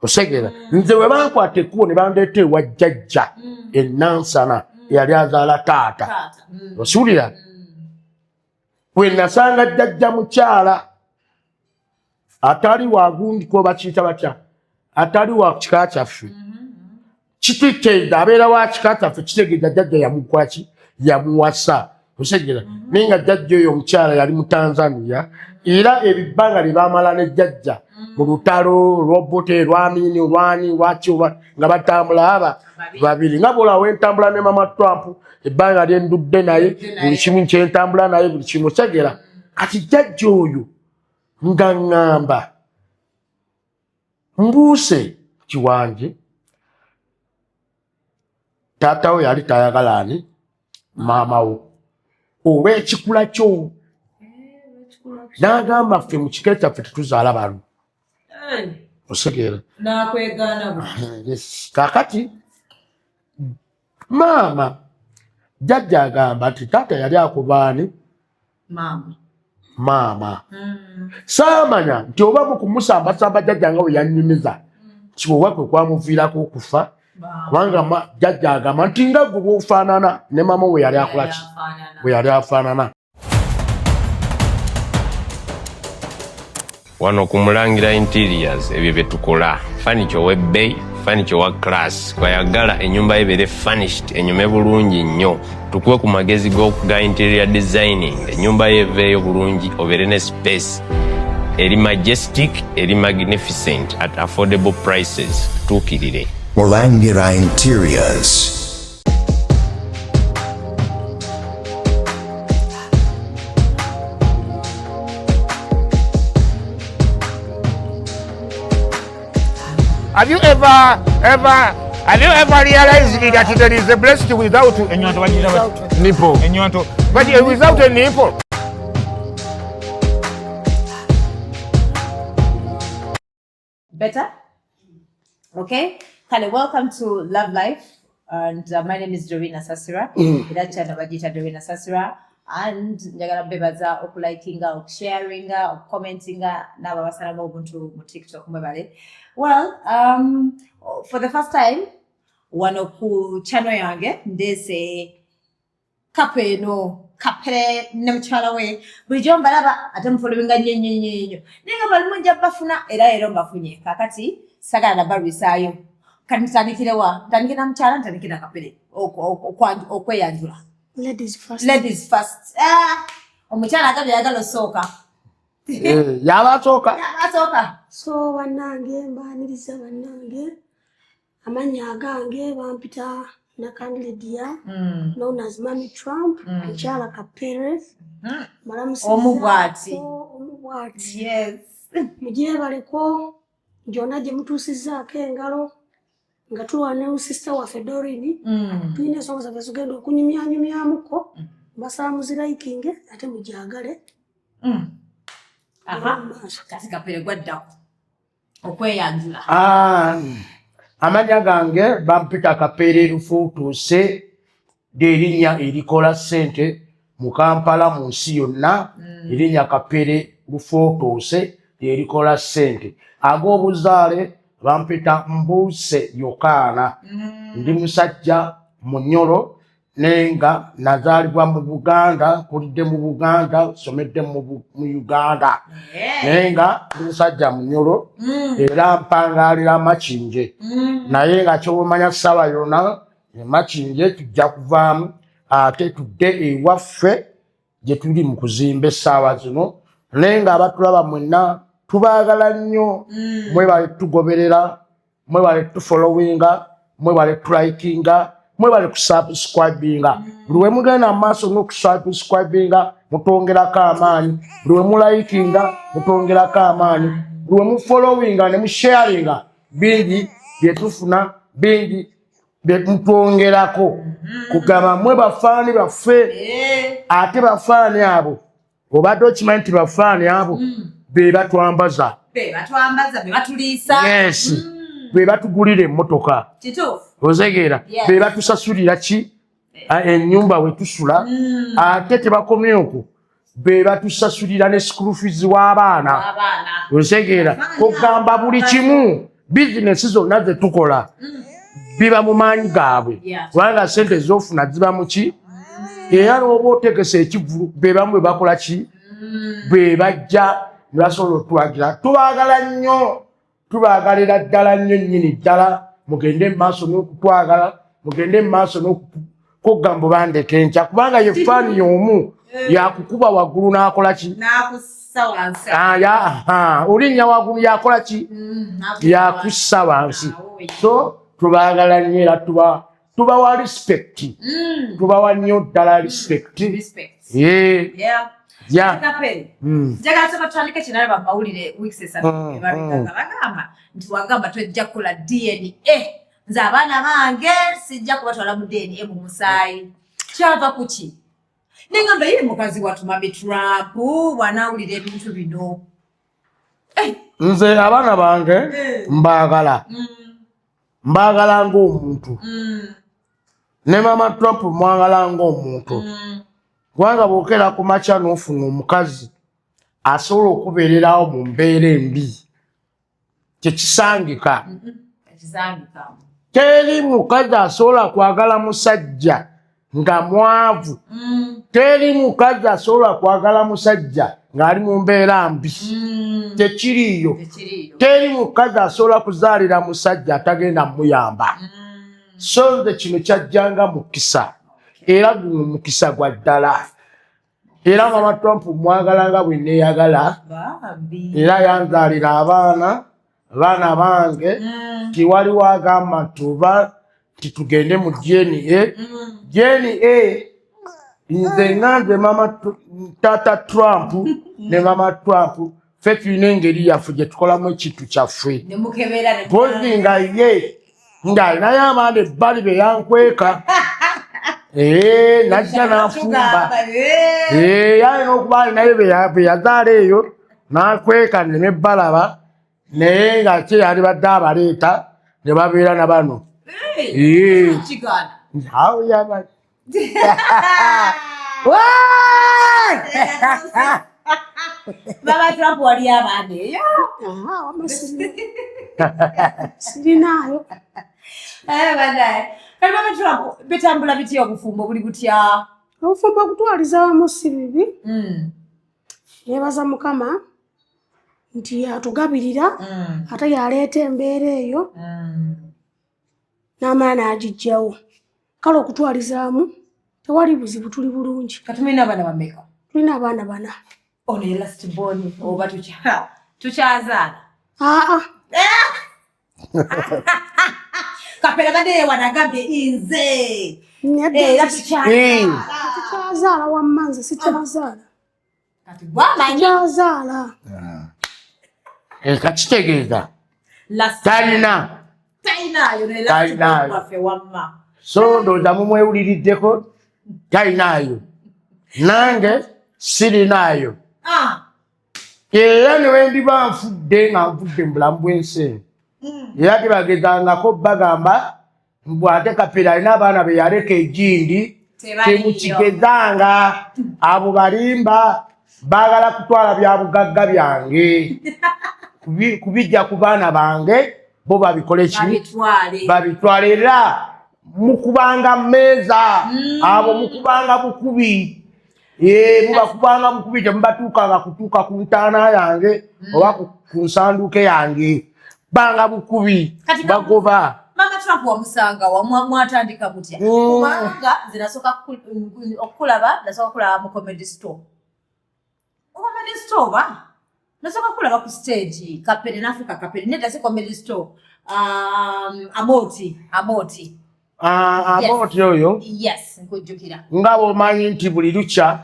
Osegeera, nze we bankwata ekkubo ne bandeeta ewa jjajja enansana eyali azaala taata. Osuulira we nasanga jjajja mukyala atali wagundi ko bakiyita batya, atali wa kika kyaffe. Kitegeeza abeera wa kika kyaffe, kitegeeza jjajja yamukwaki, yamuwasa. Osegeera, naye nga jjajja oyo omukyala yali mu Tanzania, era ebibbanga lye bamala ne jjajja mu lutalo olwobote, olwamiini, olwani, lwaki, nga batambula aba babiri, nga bwolawo entambula ne mama Trump, ebbanga lyendudde naye, buli kimu kyentambula naye, buli kimu. Osegeera, kati jjajja oyo nga ŋŋamba mbuuse kiwanje, taata we yali tayagala ani, maama wo, olw'ekikula kyo. N'agamba ffe mu kika kyaffe tetuzaala balu. Osegeera, kakati maama jjajja agamba nti taata yali akubaani maama. Saamanya nti oba mu kumusambasamba jjajja nga bwe yannyumiza kiwowa kwe kwamuviirako okufa, kubanga jjajja agamba nti nga gwe bwofaanana ne maama we yali akolaki, bwe yali afaanana. Wano ku Mulangira Interiors ebyo bye tukola: furniture ow'ebbeeyi, furniture owa class. Kwayagala ennyumba ye ebeere furnished, enyume bulungi nnyo, tukuwe ku magezi ga interior designing, ennyumba ye eveeyo bulungi, obeere ne space eri majestic, eri magnificent, at affordable prices. Tutuukirire. Mulangira Interiors. Have you ever realized that there is a breast without enyonto, bagiyita bati? Nipple. Enyonto, but without a nipple. Better? Okay. Kale, welcome to Love Life. And my name is Dorina Sasira. Era channel bagiyita Dorina Sasira. And njagala bebaza okulikinga, okusharinga, okucommentinga n'abo abasalamu obuntu mu TikTok, mwebale. Well, for the first time wano ku channel yange ndeese couple eno, Kapere ne mukyala we. Bulijjo mbalaba ate mufollowinga nnyo nnyo nnyo nnyo, naye nga balimu nja bafuna, era leero mbafunye. Kaakati sagala nabalwisaayo. Kati ntandikire wa? Ntandike na mukyala, ntandike na Kapere okweyanjula. Ladies first. Ladies first. Ah, omukyala agabye ayagala osooka. Eh, yaba asooka. Asooka. So bannange, mbaaniriza bannange. Amannya agange bampita Nakandi Lydia, known as Mami Trump, mukyala Kapere. Malamusiza. Omu bw'ati. Omu bw'ati. Yes. Mugyebaleko gyonna gye mutuusizzaako engalo nga tulwana ne sister waffe Dorini. Tulina ensonga zaffe zigenda okunyumyanyumyamuko. Mbasaba muzilikinge ate mugyagale. Aha. Mu maaso. Kati Kapere gwaddako okweyanjula. Ah, amannya gange bampita Kapere Lufuutuuse, lyerinnya erikola ssente mu Kampala, mu nsi yonna. Erinnya Kapere Lufuutuuse lyerikola ssente. Ag'obuzaale bampita Mbuuse Yokaana. Ndi musajja Munyoro, naye nga nazaalibwa mu Buganda, nkulidde mu Buganda, somedde mu Uganda, naye nga ndi musajja Munyoro era mpangaalira Makinje. Naye nga kyobumanya, ssaawa yonna Makinje tujja kuvaamu ate tudde ewaffe gye tuli mu kuzimba essaawa zino. Naye nga abatulaba mwenna tubaagala nnyo. Mwebale tugoberera, mwebale tufollowinga, mwebale tulikinga, mwebale kusubscribinga. Buli we mugenda mu maaso n'okusubscribinga mutwongerako amaanyi, buli we mulikinga mutwongerako amaanyi, buli we mufollowinga ne musharinga, bingi byetufuna, bingi byemutwongerako. Kugamba mwe bafaani baffe, ate bafaani abo, obadde okimanyi nti bafaani abo be batwambaza? Be batwambaza, be batuliisa. Yes, be batugulira emmotoka. Kituufu. Ozegeera? Yes. Be batusasulira ki, ennyumba we tusula. Ate tebakomye okwo, be batusasulira ne school fees w'abaana. Abaana. Ozegeera? Kugamba buli kimu. Bizinesi zonna zetukola biba mu maanyi gaabwe, kubanga sente zofuna ziba muki, era n'oba otegesa ekivulu bebamu bwe bakola ki, bwe bajja ne basobola otwagira. Tubaagala nnyo, tubaagalira ddala nnyo nnyini ddala. Mugende mu maaso n'okutwagala, mugende mu maaso n'okugamba bandeka enkya, kubanga ye faani y'omu yakukuba waggulu n'akola ki, olinnya waggulu yakola ki, yakussa wansi. So tubaagala nnyo era tubawa respect, tubawa nnyo ddala respect. Njagala soka tutandike kinalaba mawulire weeks 3 emabega, bagamba nti wagamba tojja kukola DNA, nze abaana bange sijja kubatwala mu DNA mu musaayi. Kyava kuki? Nengamba ye mukazi wattu Mami Trump bw'anaawulira ebintu bino. Nze abaana bange mbaagala, mbaagala ng'omuntu, ne Mama Trump mwagala ng'omuntu, kubanga bw'okeera ku makya n'ofuna omukazi asobola okubeererawo mu mbeera embi, tekisangika. Teri mukazi asobola kwagala musajja nga mwavu, teri mukazi asobola kwagala musajja ng'ali mu mbeera mbi, tekiriiyo. Teri mukazi asobola kuzaalira musajja atagenda muyamba. So nze kino kyajjanga mukisa, era guno mukisa gwa ddala, era Mama Trump mwagala nga bwe neeyagala, era yanzaalira abaana, abaana bange. Tiwaliwo agamba nti oba nti tugende mu DNA. DNA, nze nga nze mama taata Trump ne Mama Trump, ffe tulina engeri yaffe gye tukolamu ekintu kyaffe. Mpozi nga ye ng'alinayo abaana ebbali be yankweka, najja n'afumba, alina okuba alinayo be yazaala eyo n'akweka neme balaba, naye nga kye yalibadde abaleeta ne babeera na bano. Awo yaba. Mama Trump, wali abaana eyo? Wamma sirinaayo. Banaye, kati Mama Trump, bitambula bitya? Obufumbo buli butya? Obufumbo okutwaliza wamu si bibi. Nebaza Mukama nti yatugabirira, ate yaleeta embeera eyo n'amala n'agiggyawo. Kale okutwalizaamu tewali buzibu, tuli bulungi. Kati mulina abaana bameka? Tulina abaana bana. Ono ye last born oba tukyazaala? Aa. Kapera badde yewana agambye nze Nedda. Era tukyazaala. Sikyazaala, wamma nze sikyazaala. Kati gwamanyi. Sikyazaala. Kakitegeeza Last talina. Talinaayo ne last Talinaayo. born waffe wamma. So ndowooza mumwewuliriddeko, talinaayo, nange sirinaayo. Era ne ndiba nfudde nga nvudde mu bulamu bw'ensi eno, era tebagezangako bagamba mbw ate Kapere alina abaana be yaleka egindi. Tebaliiyo. Temukigezanga, abo balimba, baagala kutwala bya bugagga byange, kubijja ku baana bange, bo babikole ki? Babitwale. Babitwale. Era mukubanga mmeeza, abo mukubanga bukubi. Mubakubanga bukubi, temubatuukanga kutuuka ku ntaana yange oba ku nsanduuke yange, banga bukubi. Kati bagoba. Mama Trump, wamusanga wa? Mwatandika mutya? Kubanga nze nasooka okukulaba, nasooka kulaba mu Comedy Store. Mu Comedy Store oba nasooka kulaba ku stage Kapere nafuuka Kapere. Nedda, si Comedy Store, Amoti, Amoti. Ah, Yes. Amoti oyo. Yes, nkujjukira. Nga bw'omanyi nti buli lukya,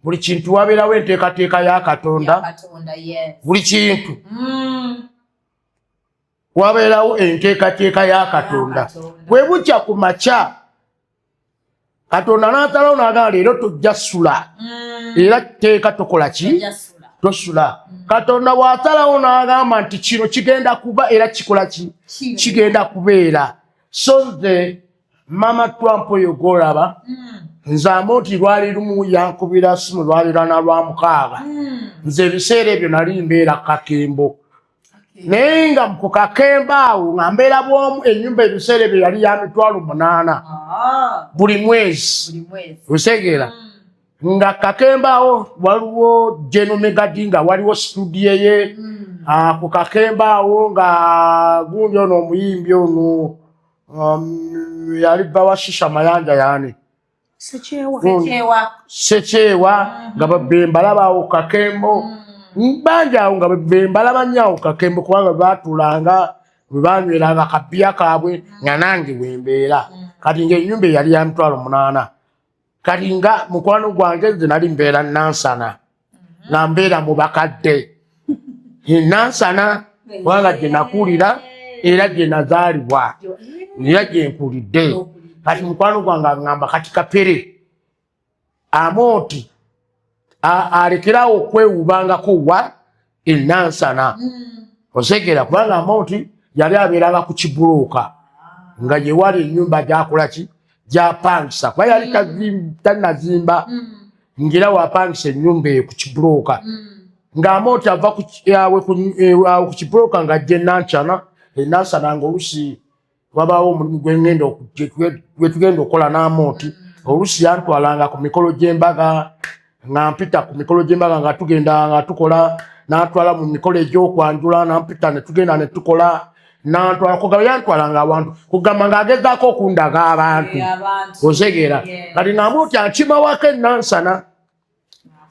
buli kintu wabeerawo enteekateeka ya Katonda. Ya Katonda, yes. Buli kintu wabeerawo enteekateeka ya Katonda. Ya Katonda. Bwe bukya ku makya, Katonda n'asalawo n'agamba leero tojja sula, era teeka tokola ki? Tojja sula. Tosula. Katonda bw'asalawo n'agamba nti kino kigenda kuba, era kikola ki? Kino. Kigenda kubeera. So nze Mama Trump oyo gwolaba, nze Amoti lwali lumu yankubira simu, lwali lwana lwa mukaaga. Nze ebiseera ebyo nali mbeera Kakembo. Naye nga ku Kakembo awo nga mbeera bwomu, ennyumba ebiseera ebyo yali ya 800,000 buli mwezi. Osegeera nga Kakembo awo waliwo Geno Megadi, nga waliwo studio ye. Ah, ku Kakembo awo nga gundi ono omuyimbi ono yali bba wa Shisha Mayanja, yani Sekyewa. Sekyewa, nga bembalaba awo Kakembo bangi awo, nga bembalaba nnyo awo Kakembo, kubanga batulanga bwe banyweranga kabiya kaabwe nga nange wembeera. Kati ngaennyumba eyali ya 800,000. Kati nga mukwano gwange nze nali mbeera Nansana, nga mbeera mu bakadde Nansana, kubanga gye nakulira era gye nazaalibwa era gye nkulidde. Kati mukwano gwange aŋŋamba, kati Kapere Amooti alekerawo okwewubangako wa enansana. Osegeera, kubanga Amooti yali abeeranga ku kibulooka nga yewali ennyumba gyakolaki, gyapangisa, kuba yali tanazimba, ngera wapangisa ennyumba eyo ku kibulooka, ng'Amooti ava awo ku kibulooka ng'ajja enansana. Enansana nga olusi wabaawo omulimu gwengenda gwetugenda okukola n'Amooti. Olusi yantwalanga ku mikolo gy'embaga, nga mpita ku mikolo gy'embaga nga tugenda nga tukola, nantwala mu mikolo egy'okwanjula, nampita ne tugenda ne tukola, nantwala kugamba, yantwalanga awantu kugamba ng'agezaako okundaga abantu. Osegeera, kati ng'Amooti ankimawako enansana,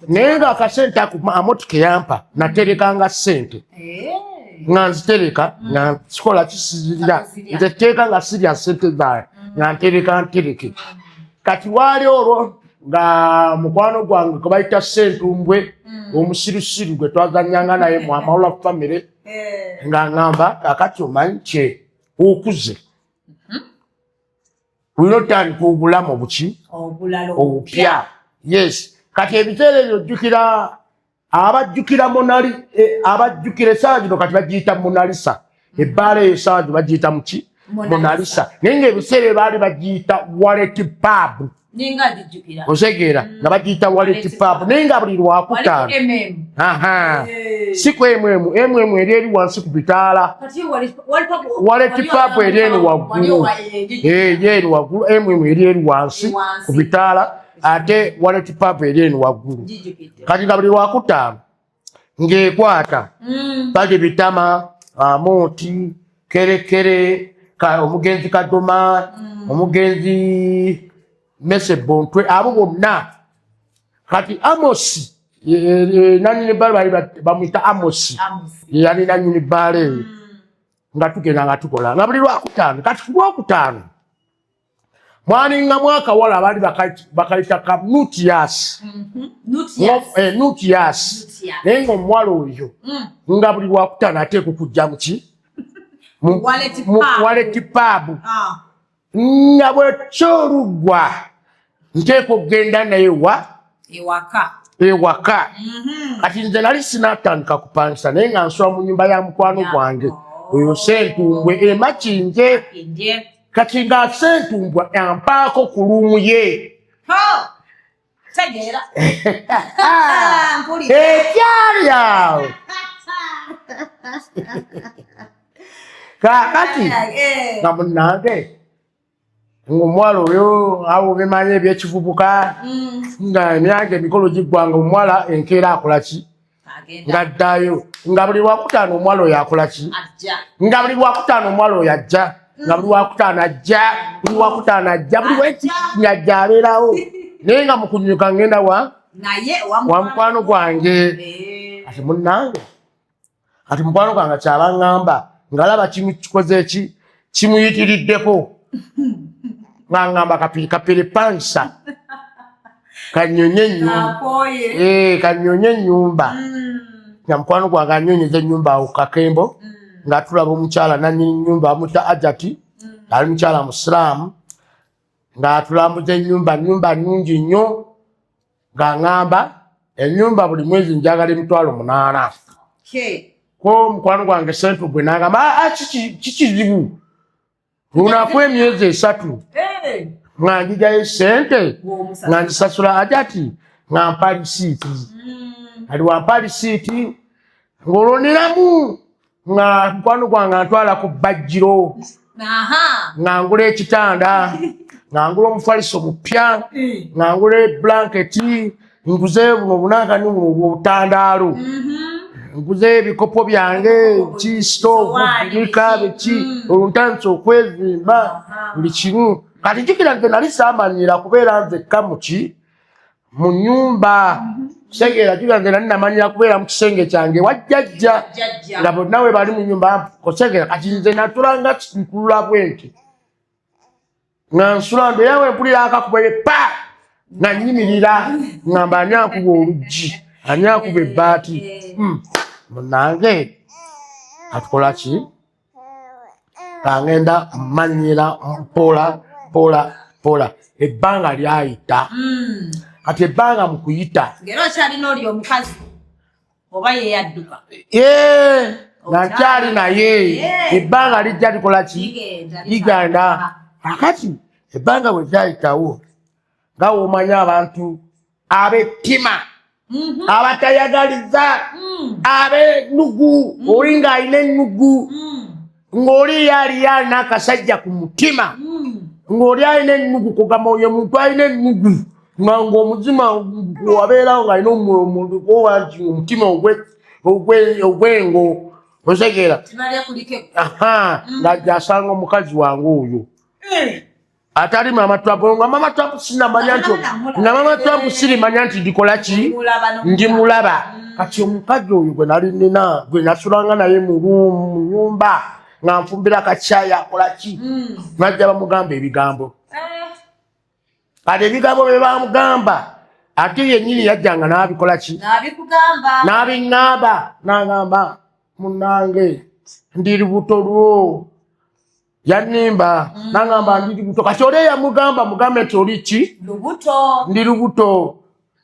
naye nga akasente ako Amooti keyampa naterekanga ssente, nga nzitereka, nga sikola kisizirira, nze teeka nga sirya ssente zange, nga ntereka ntereke. Kati waali olwo nga mukwano gwange gwe bayita Sentumbwe omusirusiru gwe twazanyanga naye mu Amawula family, nga ŋŋamba, kakati omanyi kye okuze, olina otandika obulamu buki obupya. Yes, kati ebiseera ebyo ojjukira abajjukira Monali, abajjukira esaawa zino kati bagiyita Monalisa. Ebbaala eyo esaawa zino bagiyita muki? Monalisa, naye ngaebiseera ebyo baali bagiyita Wallet Pub. Osegeera, nga bagiyita Wallet Pub, naye nga buli lwakutaano, si ku mm mm eri eri wansi ku bitaala. Wallet Pub eri eno waggulu, eri eri waggulu. Mm eri eri wansi ku bitaala, ate Wallet Pub eri eno waggulu. Kati nga buli lwakutaano ng'ekwata bali bitama, Amooti, Kerekere, omugenzi Kadoma, omugenzi Mese Bontwe, abo bonna. Kati Amosi nanyini bbaala bali bamuyita Amosi, yali nanyini bbaala eyo, nga tugenda nga tukola nga buli lwakutaano. Kati ku lwokutaano mwalingamu akawala abaali bakayita ka Nutias. Nutias, naye nga omuwala oyo nga buli lwakutaano ateeka okujja muki mu Wallet Pub, nga bwekyoluggwa nteeka okugenda naye wa ewaka. Kati nze nali sinatandika kupangisa, naye nga nsula mu nyumba ya mukwano gwange oyo Sentumbwe Emakinje. Kati nga Sentumbwe ampaako ku room ye. Ekyali awo kakati nga munange ngaomuwala oyo awo bimanyi ebyekivubuka, nga emyaka emikolo giggwanga, omuwala enkeera akola ki? Ng'addayo. Nga buli lwakutaano omuwala oyo akola ki? Nga buli lwakutaano omuwala oyo ajja, nga buli lwakutaano ajja, buli lwakutaano ajja, buli weki ng'ajja abeerawo, naye nga mukunyuka ngenda wa wa mukwano gwange. Ati munnange, ati mukwano gwange kyaba ŋŋamba ng'alaba kimu kikoze ki kimuyitiriddeko, nga ŋŋamba, kapiri kapere pansa kanyonye ennyumba, kanyonye ennyumba. Nga mukwano gwange anyonyeza ennyumba awo Kakembo, nga tulaba omukyala nanyini nyumba amuta Ajati, ali mukyala musiraamu, ng'atulambuza ennyumba. Nyumba nnungi nnyo. Nga ŋŋamba, ennyumba buli mwezi njagala 800,000. Ko mukwano gwange Sentu gwe nagamba, "Ah, kikizibu lunaku emyezi 3 nga njijayo sente nga nzisasula." Ajati nga mpa lisiiti, ali wampa lisiiti ng'olwo niramu. Nga mukwano gwange antwala ku bbajjiro, nga ngula ekitanda, nga ngula omufaliso mupya, Eh. nga ngula ebulanketi, nguze buno obunankani buno obutandaalo, nguze ebikopo byange, ki stove, binika biki, olwo ntandise okwezimba buli kimu. Kati jjukira nze nali saamanyira kubeera nzekka muki mu nyumba, kitegeera? Jjukira nze nali namanyira kubeera mu kisenge kyange wajjajja, Jjajja. nga bonna we bali mu nyumba, otegeera? Kati nze natulanga nkulula bwe nti nga nsula ndo, era wempulira akakuba pa nga nyimirira, ngamba ani akuba oluggi, ani akuba ebbaati? Munange atukola ki? Kangenda manyira mpola mpola mpola, ebbanga lyayita. Kati ebbanga mu kuyita, Ng'era okyalina oli omukazi oba ye yadduka? Ye nga nkyali naye. Ebbanga lijja likola ki? Ligenda. Liganda. Akati ebbanga bwe lyayitawo, nga womanyi abantu ab'ettima, abatayagaliza, ab'ennugu, oli ng'alina ennugu, ng'oli ye aliyo alina akasajja ku mutima, ng'oli alina ennugu, kugamba oyo muntu alina ennugu nga ng'omuzima wabeerawo ng'alina oba nti omutima ogw'engo, otegeera? Kibalya kuliko. Aha, ng'ajja asanga omukazi wange oyo atali Mama Trump, nga Mama Trump sinamanya nti, nga Mama Trump sirimanya nti ndikola ki, ndimulaba. Kati omukazi oyo gwe nali nina, gwe nasulanga naye mu room, mu nyumba, nga nfumbira kacyayi, akola ki, najja bamugamba ebigambo. Kati ebigambo bye bamugamba, ate yennyini yajjanga n'abikola ki? N'abikugamba. N'abiŋŋamba, n'agamba, "Munange, ndi lubuto lwo." Yannimba, n'agamba, "Ndi lubuto." Kati oli eyamugamba, mugambe nti oli ki? Lubuto. Ndi lubuto.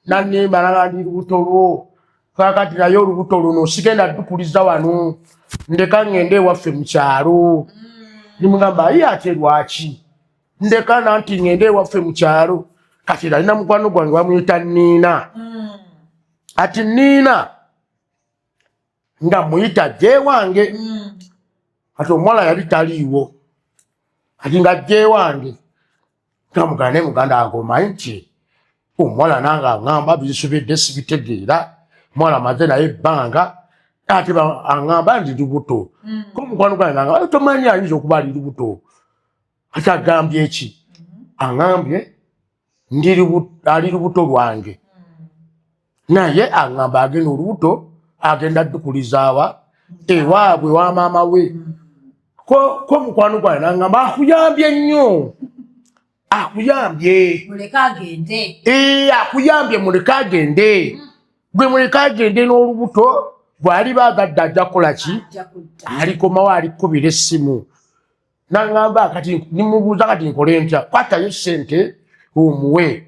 Nannimba, n'agamba, "Ndi lubuto lwo. Kakati naye olubuto luno sigenda dukuliza wano, ndeka ŋŋende ewaffe mu kyalo." Nimugamba, "Aye ate lwaki?" "Ndeka nanti ŋŋende ewaffe mu kyalo." Kati nalina mukwano gwange bamuyita Niina. Ati Niina nga muyita jje wange. Kati omuwala yali taliiwo, kati nga jje wange nga muganda, naye muganda wange, omanyi nti omuwala nange aŋŋamba binsobedde, sibitegeera. Omuwala maze naye ebbanga, ate aŋŋamba ndi lubuto. Ko mukwano gwange nanga, "Tomanyi, ayinza okuba ali lubuto." Ati agambye eki? Aŋŋambye ali lubuto lwange, naye aŋŋamba agenda olubuto agenda ddukulizaawa ewaabwe wa maama we. Ko mukwano gwange naŋŋamba, "Akuyambye nnyo, akuyambye." Muleke agende. Ee, akuyambye, muleke agende. Gwe muleke agende n'olubuto, bw'aliba agadde ajja kukola ki? Ajja kudda. Alikomawo, alikubira essimu. Naŋŋamba, kati nimubuuza, "Kati nkole ntya?" "Kwatayo sente omuwe."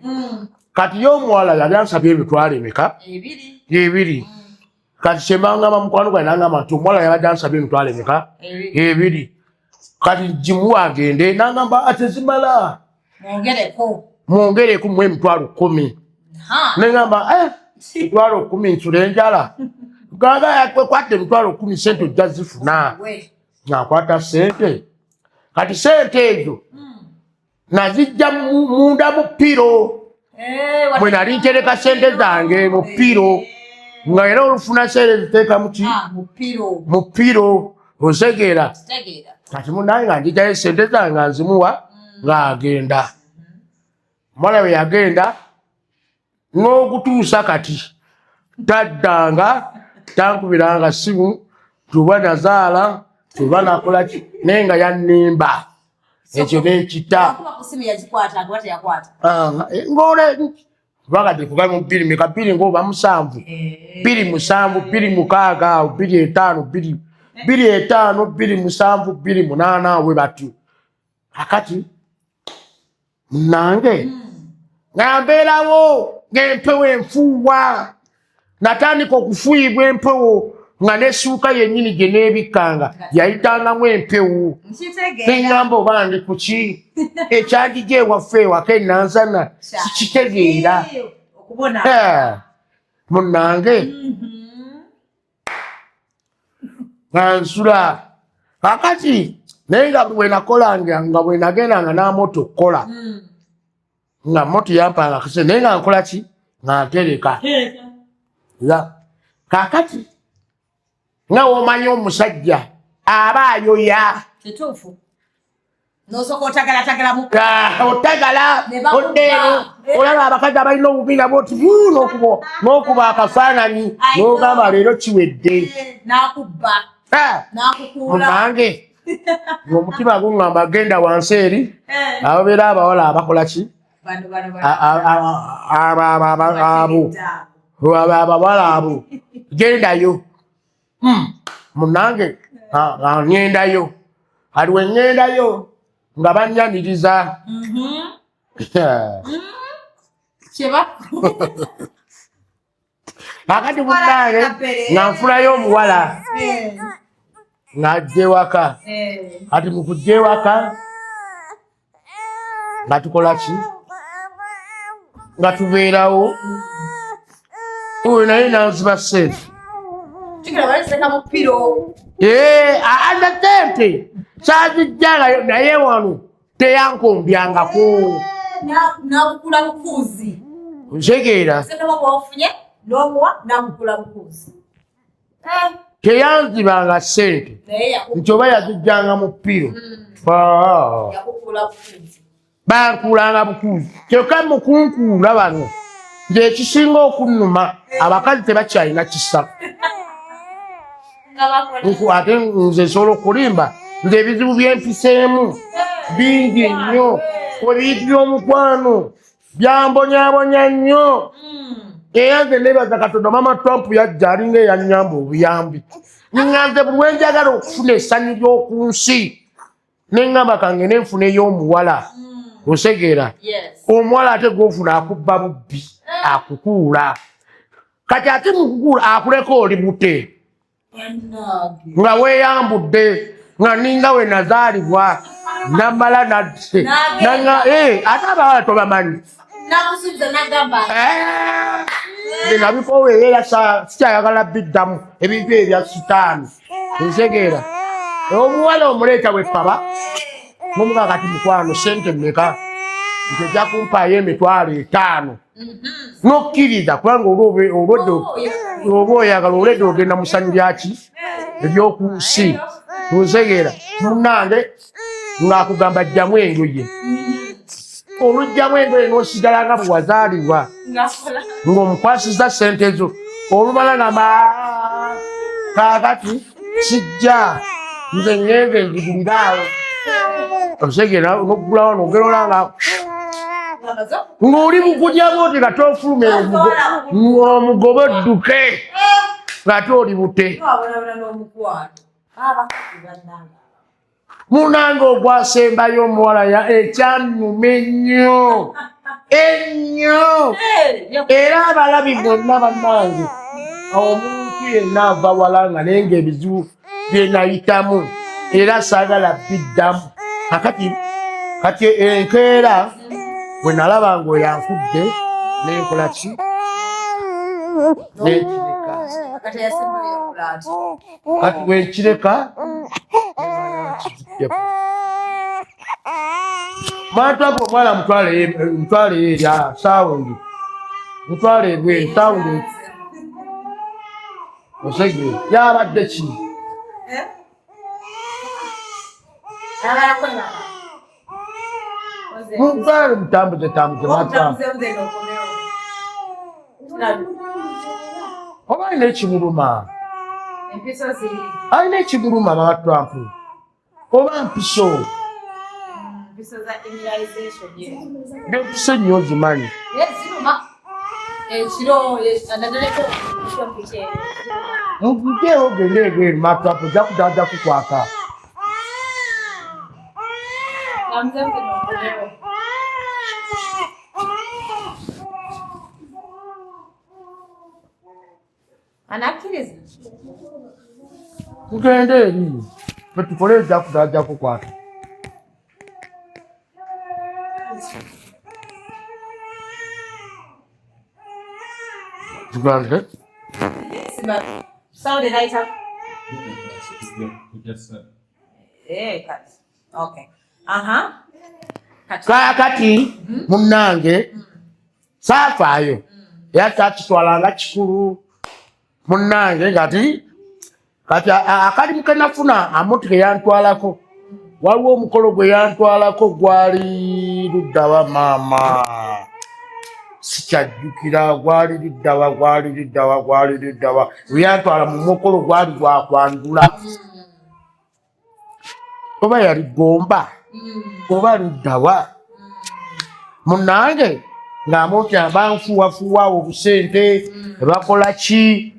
Kati ye omuwala yali ansabye emitwalo emeka? 2. 2. Kati kyembangamba mukwano gwange, nangamba nti omuwala yabadde ansabye emitwalo emeka? 2. 2. Kati gimuwa agende? Nangamba, "Atezimala." Mwongereko. "Mwongereku mu 100,000." Neŋamba, "Eh, 100,000 nsula enjala?" Gaga, "Kwata 100,000, sente ojja zifuna." We. Nakwata sente. Kati sente ezo nazijja munda mu pillow Eh, mwe nali ntereka sente zange mu pillow, nga era olufuna sente ziteeka muki? Ah, mu pillow. Mu pillow, otegeera? Kitegeera. Kati munaye nga njijayo sente zange nga nzimuwa, ng'agenda. Omuwala bwe yagenda, n'okutuusa kati taddanga, tankubiranga simu tuba nazaala, tuba nakola ki, naye nga yannimba ekyo nekita. Yakuba ku simu, yagikwata kuba teyakwata. Ngole bakati kuba mu bbiri meka, bbiri ngaoba musanvu, 27, 26 awo, 25, 25, 27, 28 we batyo. Akati nange nga mbeerawo ng'empewo enfuuwa, natandika okufuuyibwa empewo, nga nesuuka yennyini gye neebikkanga yayitangamu empewo. Nkitegeera. Neŋŋamba, oba ndi ku ki ekyagijja ewaffe ewaka enansana, sikitegeera. Okubona. Eh, munnange. Nga nsula kakati, naye nga bwenakolanga, nga bwenagendanga n'amoto okukola, nga moto yampanga kase, naye nga nkola ki? Nga ntereka. Ya kakati nga womanyi omusajja aba ayoya. Kituufu, nosooka otagalatagalamu. Otagala. Ne bakubba. Oddeero olaba abakazi abalina obubi nabo oti n'okuba akafaananyi. I know. N'ogamba leero kiwedde. N'akubba. Ah, n'akukuula. Munange, ng'omutima guŋŋamba genda wansi eri ababeera abawala abakola ki? Bano bano bano. Abo abo abawala abo, gendayo. Munange, ŋŋendayo, kati we ŋŋendayo nga bannyaniriza. Kyeba. Kakati munange, nga nfunayo omuwala ng'ajja ewaka. Kati mu kujja ewaka nga tukola ki? Nga tubeerawo, oyo naye nanziba sente. Kigera baliseka mu pillow. Aza sente kyazijjangayo, naye wano teyankombyangako. N'akukula bukuuzi. Ntegeera. Sente bwofunye n'omuwa, n'akukula bukuuzi. Teyanzibanga sente. Naye Nti oba yazijjanga mu pillow. Ah. Yakukula bukuuzi. Bankuulanga bukuuzi, kyokka mukunkuula bano nze ekisinga okunnuma, abakazi tebakyalina kisa. Nga bakola. Ate nze nsobola okulimba, nze ebizibu byempiseemu bingi nnyo, ebintu by'omukwano byambonyabonya nnyo. Era nze nebaza Katonda, mama Trump yajja alinga eyanyamba obuyambi. Ŋŋanze buli lwenjagala okufuna essanyu ly'oku nsi, neŋŋamba kange nenfuna ey'omuwala, osegeera? Yes. Omuwala ate gwofuna akubba bubbi, akukuula. Kati ate mukukuula akuleka oli bute. Bannange. Nga weeyambudde nga ninga we nazaalibwa, namala nadde. N'agenda. Ate abawala tobamanyi. Nakusuubiza n'agamba. Nze nabikoowa era sikyayagala biddamu ebintu ebya sitaani, nsegeera? Omuwala omuleeta wepaba nomugaa, kati mukwano, sente mmeka? Nti ojja kumpaayo 50,000, nokkiriza, kubanga olwedde oba oyagala, olwedde ogenda mu ssanyu lyaki ebyoku nsi, nsegeera? Munange, ng'akugamba jjamu engoye, olugjamu engoye n'osigala nga bwe wazaalibwa. Ngakola. Ng'omukwasiza sente zo, olumala ngamba, "Kaakati kijja nze ŋŋende nziguliraawo," osegeera? Nokugulawo nogera olanga ng'oli bukulya bwoti nga tofulumira omugobe odduke ng'ate oli bute. Wabonabona n'omukwano. Abakazi bannange. Munange, ogwasembayo omuwala ya ekyannuma ennyo ennyo, era abalabi bonna bannange, omuntu yenna ava wala nga naye nga ebizibu byenayitamu era saagala biddamu. Kakati kati enkeera bwe nalaba nga oyankudde, nenkola ki? Nenkireka. Kati yasembayo yakola ati. Kati wenkireka kiziddeko mantwako omwana, mutwale erya sound, mutwale ebweru sound, osege yabadde ki? Ayagala kwebaka. Mutwale, mutambuze tambuze matwa. Omutambuze mugenda okomewo. Oba alina ekimuluma. Empiso ziri. Alina ekimuluma mama Trump, oba mpiso. Empiso za immunization, yes. Nempiso ennyo ozimanyi. Yes, ziruma. Ekiro naddaleko ekyo. Muteewo ogende ebweru, mama Trump ojja kuddaja kukwata. Tambuze mugenda okomewo. Anakkiriza? Tugende eri fetukole, ejja kuddaja kukwata. Tugende. Sound erayita. Eh, kati. Okay. Aha. Kati. Kaakati munnange saafaayo era kyakitwalanga kikulu munnange. Kati kati akalimu ke nafuna, amuti ke yantwalako, waliwo omukolo gwe yantwalako, gwali luddawa maama, sikyajjukira gwali luddawa, gwali luddawa, gwali luddawa. Lwe yantwala mu mukolo gwali gwakwanjula, oba yali Gomba oba luddawa. Munnange ng'amutya banfuwafuwaawo obusente, bakola ki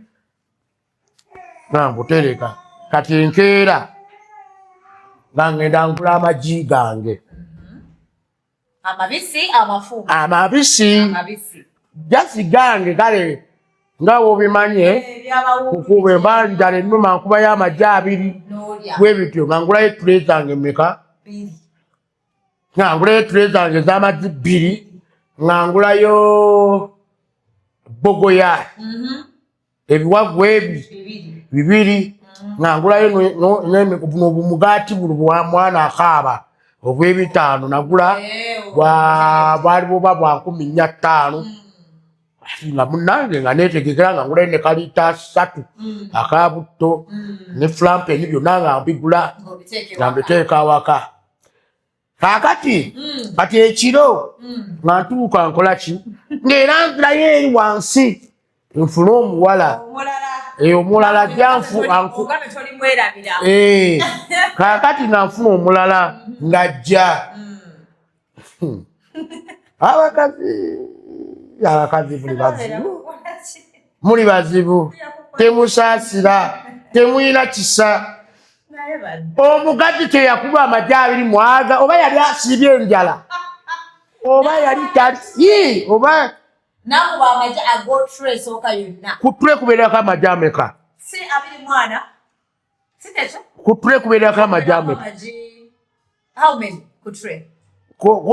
nga nkutereka. Kati enkeera nga ngenda ngula amagi gange. Amabisi, amafu? Amabisi. Amabisi. Jasi gange kale nga wobimanye. Ebyabawo. Kukuba emba njala ennuma, nkubayo amagi abiri. N'olya. Bwe bityo nga ngulayo etule zange meka? Bbiri. Nga ngulayo etule zange ez'amagi bbiri, nga ngulayo bogoya, ebiwagu ebi. Bibiri. Bibiri, nga ngulayo n'obumugaati buno bwa mwana akaaba obw'ebitaano nagula. Eh, bwali buba bwa 4500. Nga munange nga netegekera nga ngulayo ne kalita 3 akabutto ne flampeni, byonna nga mbigula. Ng'obiteeka nga ewaka. mbiteeka awaka. Kaakati kati ekiro nga ntuuka nkola ki, ng'era nzirayo eri wansi nfune omuwala. Omulala. Eh, omulala ajja nfu Ogambe tolimwerabira. Eh, kaakati nga nfuna omulala ng'ajja. Abakazi, abakazi muli bazibu, muli bazibu, temusaasira, temulina kisa. Naye bano. Omugazi teyakuba amagi abiri mwaga, oba yali asiibye enjala oba yali tali Ii, oba Nakuba amagi ag'otray esooka yonna. Ku tray kubeerako amagi ameka? Si 24? Si tekyo? Ku tray kubeerako amagi ameka? Amagi how many ku tray?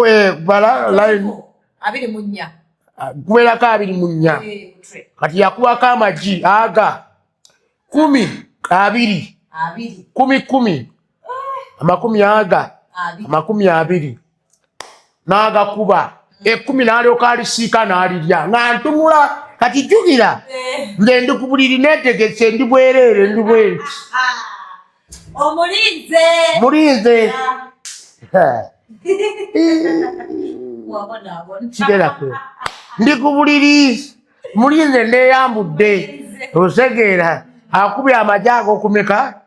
Eh, bala line. 24. Ah, kubeerako 24. Eh, ku tray. Kati yakubako amagi aga kumi abiri. Abiri. Kumi kumi, amakumi aga. Abiri. 20 n'agakuba 10, n'alyoka alisiika n'alirya nga ntunula. Kati jjukira, nze ndi ku buliri neetegese, ndi bwereere, ndi bwenti. Omulinze. Mulinze. Wabonaabona. Kigerako ndi ku buliri mulinze, neeyambudde, osegeera akubye amagi agokumeka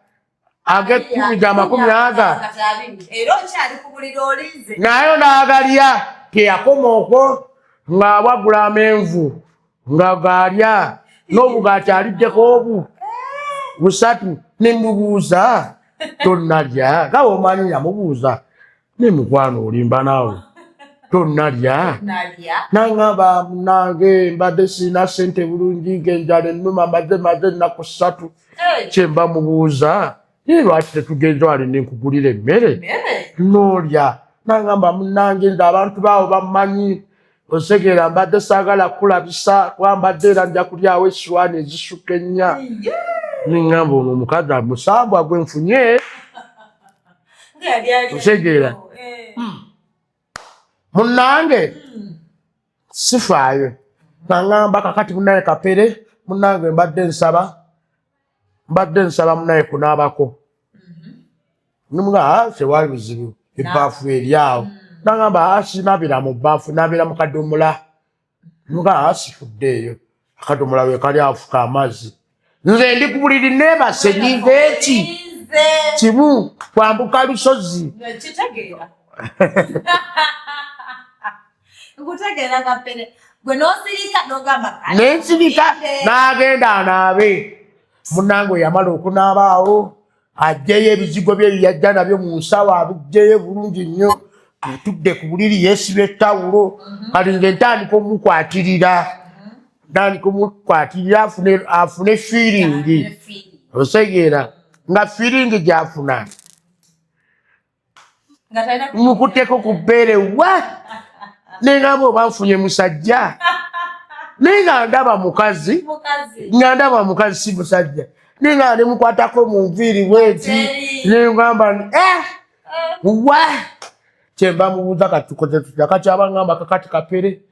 ag'ekkumi ga makumi aga. Kati abiri. Era okyali ku buliri olinze. Naye n'agalya. Teyakoma okwo, ng'awagula amenvu nga gaalya n'obugaati aliddeko obu busatu. Nemubuuza, "Tonnalya?" Nga omanyi yamubuuza ne mukwano, olimba naawe, tonnalya? Nalya. Naŋŋamba, "Munange mbadde sirina ssente bulungi, ng'enjala ennuma, maze maze ennaku 3." Kyemba mubuuza, "Naye lwaki tetugenza wali nenkugulira emmere Mmere. n'olya?" Naŋŋamba, "Munange nze abantu baawo bammanyi, osegeera, mbadde saagala kulabisa kuba mbadde era nja kulyawo essuwaani ezisukka ennya." Neŋŋamba, ono omukazi amusambwa gwe nfunye. Nga yali ali. Otegeera? Eh. Munnange sifaayo, naŋŋamba, "Kakati munange Kapere, munange mbadde nsaba, mbadde nsaba munaye kunaabako." Nimuga, "Ah, tewali buzibu, ebbaafu eri awo." Naŋŋamba, "Ah, sinaabira mu bbaafu, naabira mu kadomola." Nimuga, "Ah, sifuddeeyo, akadomola we kali afuka amazzi." Nze ndi ku buliri neebase, ninga eki. Olinze. Kimu kwambuka lusozi. Kitegeera. Nkutegeera Kapere. Gwe n'osirika n'ogamba kale. Nensirika. Olinde. N'agenda anaabe. Munnange oyo yamala okunaaba awo, ajjeyo ebizigo bye byeyajja nabyo mu nsawo, abijjeyo bulungi nnyo, atudde ku buliri yeesiba ettawulo. Kati nze ntandika omukwatirira, ntandika omukwatirira afune feeling. Feeling. Osegeera nga feeling gyafuna Nga talina mukutteko ku bbeere wa, nengamba oba nfunye musajja, naye nga ndaba mukazi. Mukazi. Nga ndaba mukazi, si musajja. Ninga nemukwatako mu nviiri bweti, nengamba eh, wa kyemba mubuuza kati tukoze tutya? Kati abangamba kakati Kapere,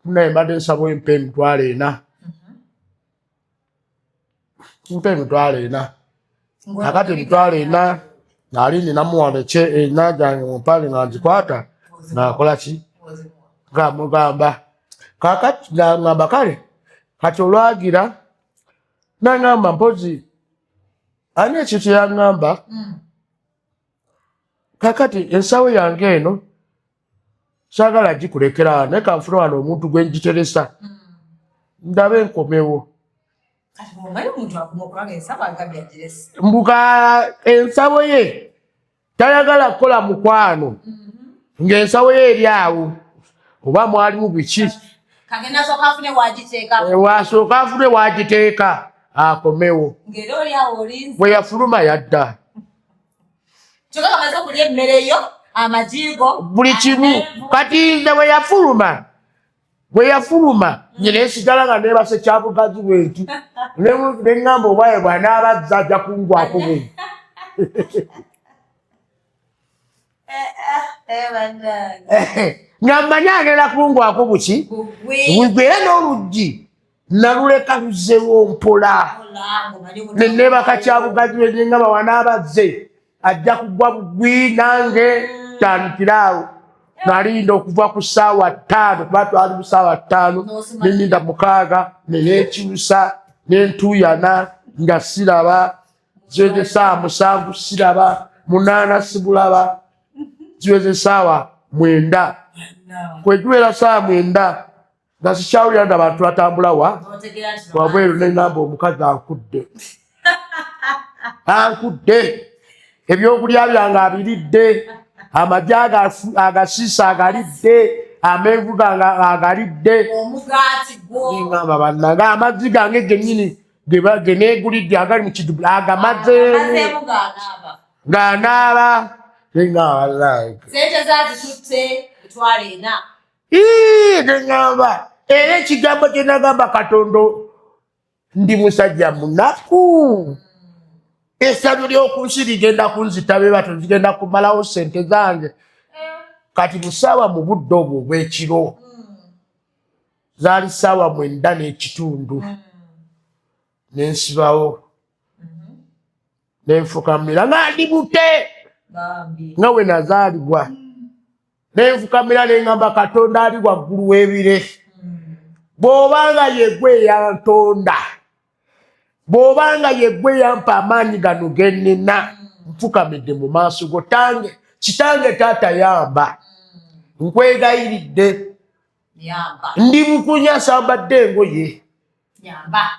naye mbadde nsaba empa 400,000, mpa 400,000. Kakati 400,000 nali ninamuwano ena gyange mu mpale nga nzikwata, ngaakola ki, nga mugamba kakati, ngamba kale. Kati olwagira nangamba mpozi ani ekyo kyeyaŋŋamba. Kakati ensawo yange eno saagala gikulekera, naye kanfune wano omuntu gwe ngiteresa, ndabe enkomewo. Kati bw'omanyi omuntu akuma okubanga ensawo agambye agirese. Mbuka ensawo ye tayagala kukola mukwano ng'ensawo ye eri awo, oba mwalimu biki. Kagenda sooka afune wagiteeka. Wasooka afune wagiteeka akomewo. Ng'era oli awo olinze. Bwe yafuluma yadda. Kyokka kamaze okulya emmere yo, amajigo. Buli kimu. Kati nze bwe yafuluma nye nensigala nga nebase kyabugazi bwenti, neŋŋamba obwaye bw'anaabazza ajja kungwako bwe. Nga mmanyi agenda kungwako buki bugwi, era n'oluggi naluleka luzewo mpola, nenebaka kyabugazi bwe, neŋŋamba wanaabazze ajja kugwa bugwi, nange tandikiraawo. Nalinda okuva ku ssaawa 5, kuba twali mu ssaawa 5, neninda 6, neneekyusa, nentuuyana nga siraba. Ziweze essaawa 7 siraba, 8 sibulaba, ziweze essaawa 9. Kwegiwera ssaawa 9 nga sikyawulira nti abantu batambula wa wabweru, neŋŋamba omukazi ankudde, ankudde ebyokulya byange abiridde, amagi agasiisa agalidde, amenvu gange agalidde. Omugaati gwo. Neŋŋamba bannange, amazzi gange gennyini ge neegulidde agali mu kidubula agamazeemu. Amazeemu g'anaaba. Ng'anaaba, neŋŋamba bannange. Sente zaazitutte 400,000. Ii, neŋŋamba era ekigambo kye nagamba Katonda, ndi musajja munaku, essanyu ly'oku nsi ligenda kunzita, be bato zigenda kumalawo sente zange. Kati mu ssaawa, mu budde obwo obw'ekiro, zaali ssaawa 9:30, nensibawo, nenfukamira nga ndi bute Bambi. nga we nazaalibwa, nenfukamira neŋŋamba Katonda ali waggulu w'ebire, bw'obanga yeggwe eyantonda, bw'obanga yeggwe yampa amaanyi gano gennina, nfukamidde mu maaso go tange, kitange, taata, yamba, nkwegayiridde. Yamba. Ndi bukunya, sambadde engoye. Yamba.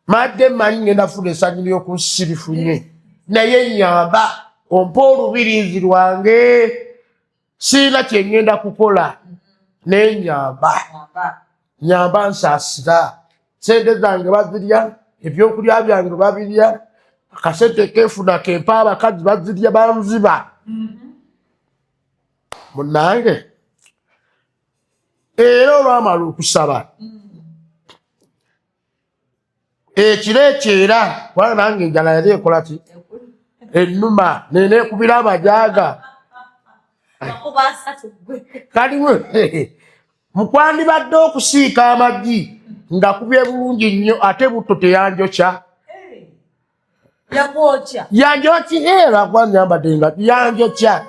Madde mmanyi ngenda funa essanyu ly'okunsirifunye, naye nyamba ompa olubiriizi lwange, siina kye ngenda kukola, naye nyamba. Yamba. Nyamba, nsaasira, sente zange bazirya, ebyokulya byange babirya, akasente kefuna kempa abakazi bazirya, banziba munange. Era olwamala okusaba ekiro ekyo, era kubanga nange enjala yali ekola ki, ennuma, nenekubira amajaga. Makuba asatu gwe. Kalimu mukwandibadde okusiika amagi nga kubye bulungi nnyo, ate butto teyanjokya. Yakwokya. Yanjokya era kuba nyambadde nga yanjokya,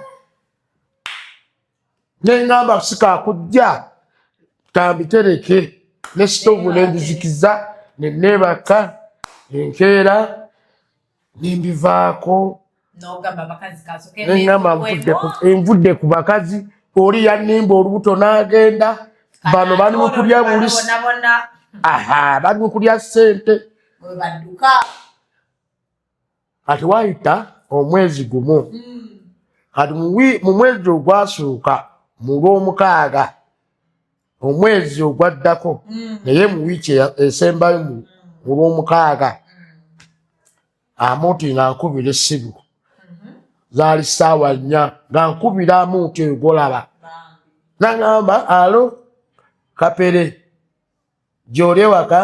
neŋŋamba sikakujja, kambitereke ne sitovu nendizikiza, neneebaka, enkeera nembivaako. N'ogamba abakazi kasooke. Neŋŋamba nvudde ku bakazi, oli yannimba olubuto n'agenda, bano bali mu kulya buli Bonabona. Aha, bali mu kulya ssente. Bwe badduka. Kati wayita omwezi gumu, kati mu mwezi ogwasooka, mu lwomukaaga, omwezi ogwaddako, naye mu wiiki esembayo mu lwomukaaga, amuti nga nkubira essimu, zaali ssaawa 4, nga nkubira amuti oyo gwolaba, naŋŋamba, "Alo Kapere, gy'oli ewaka?"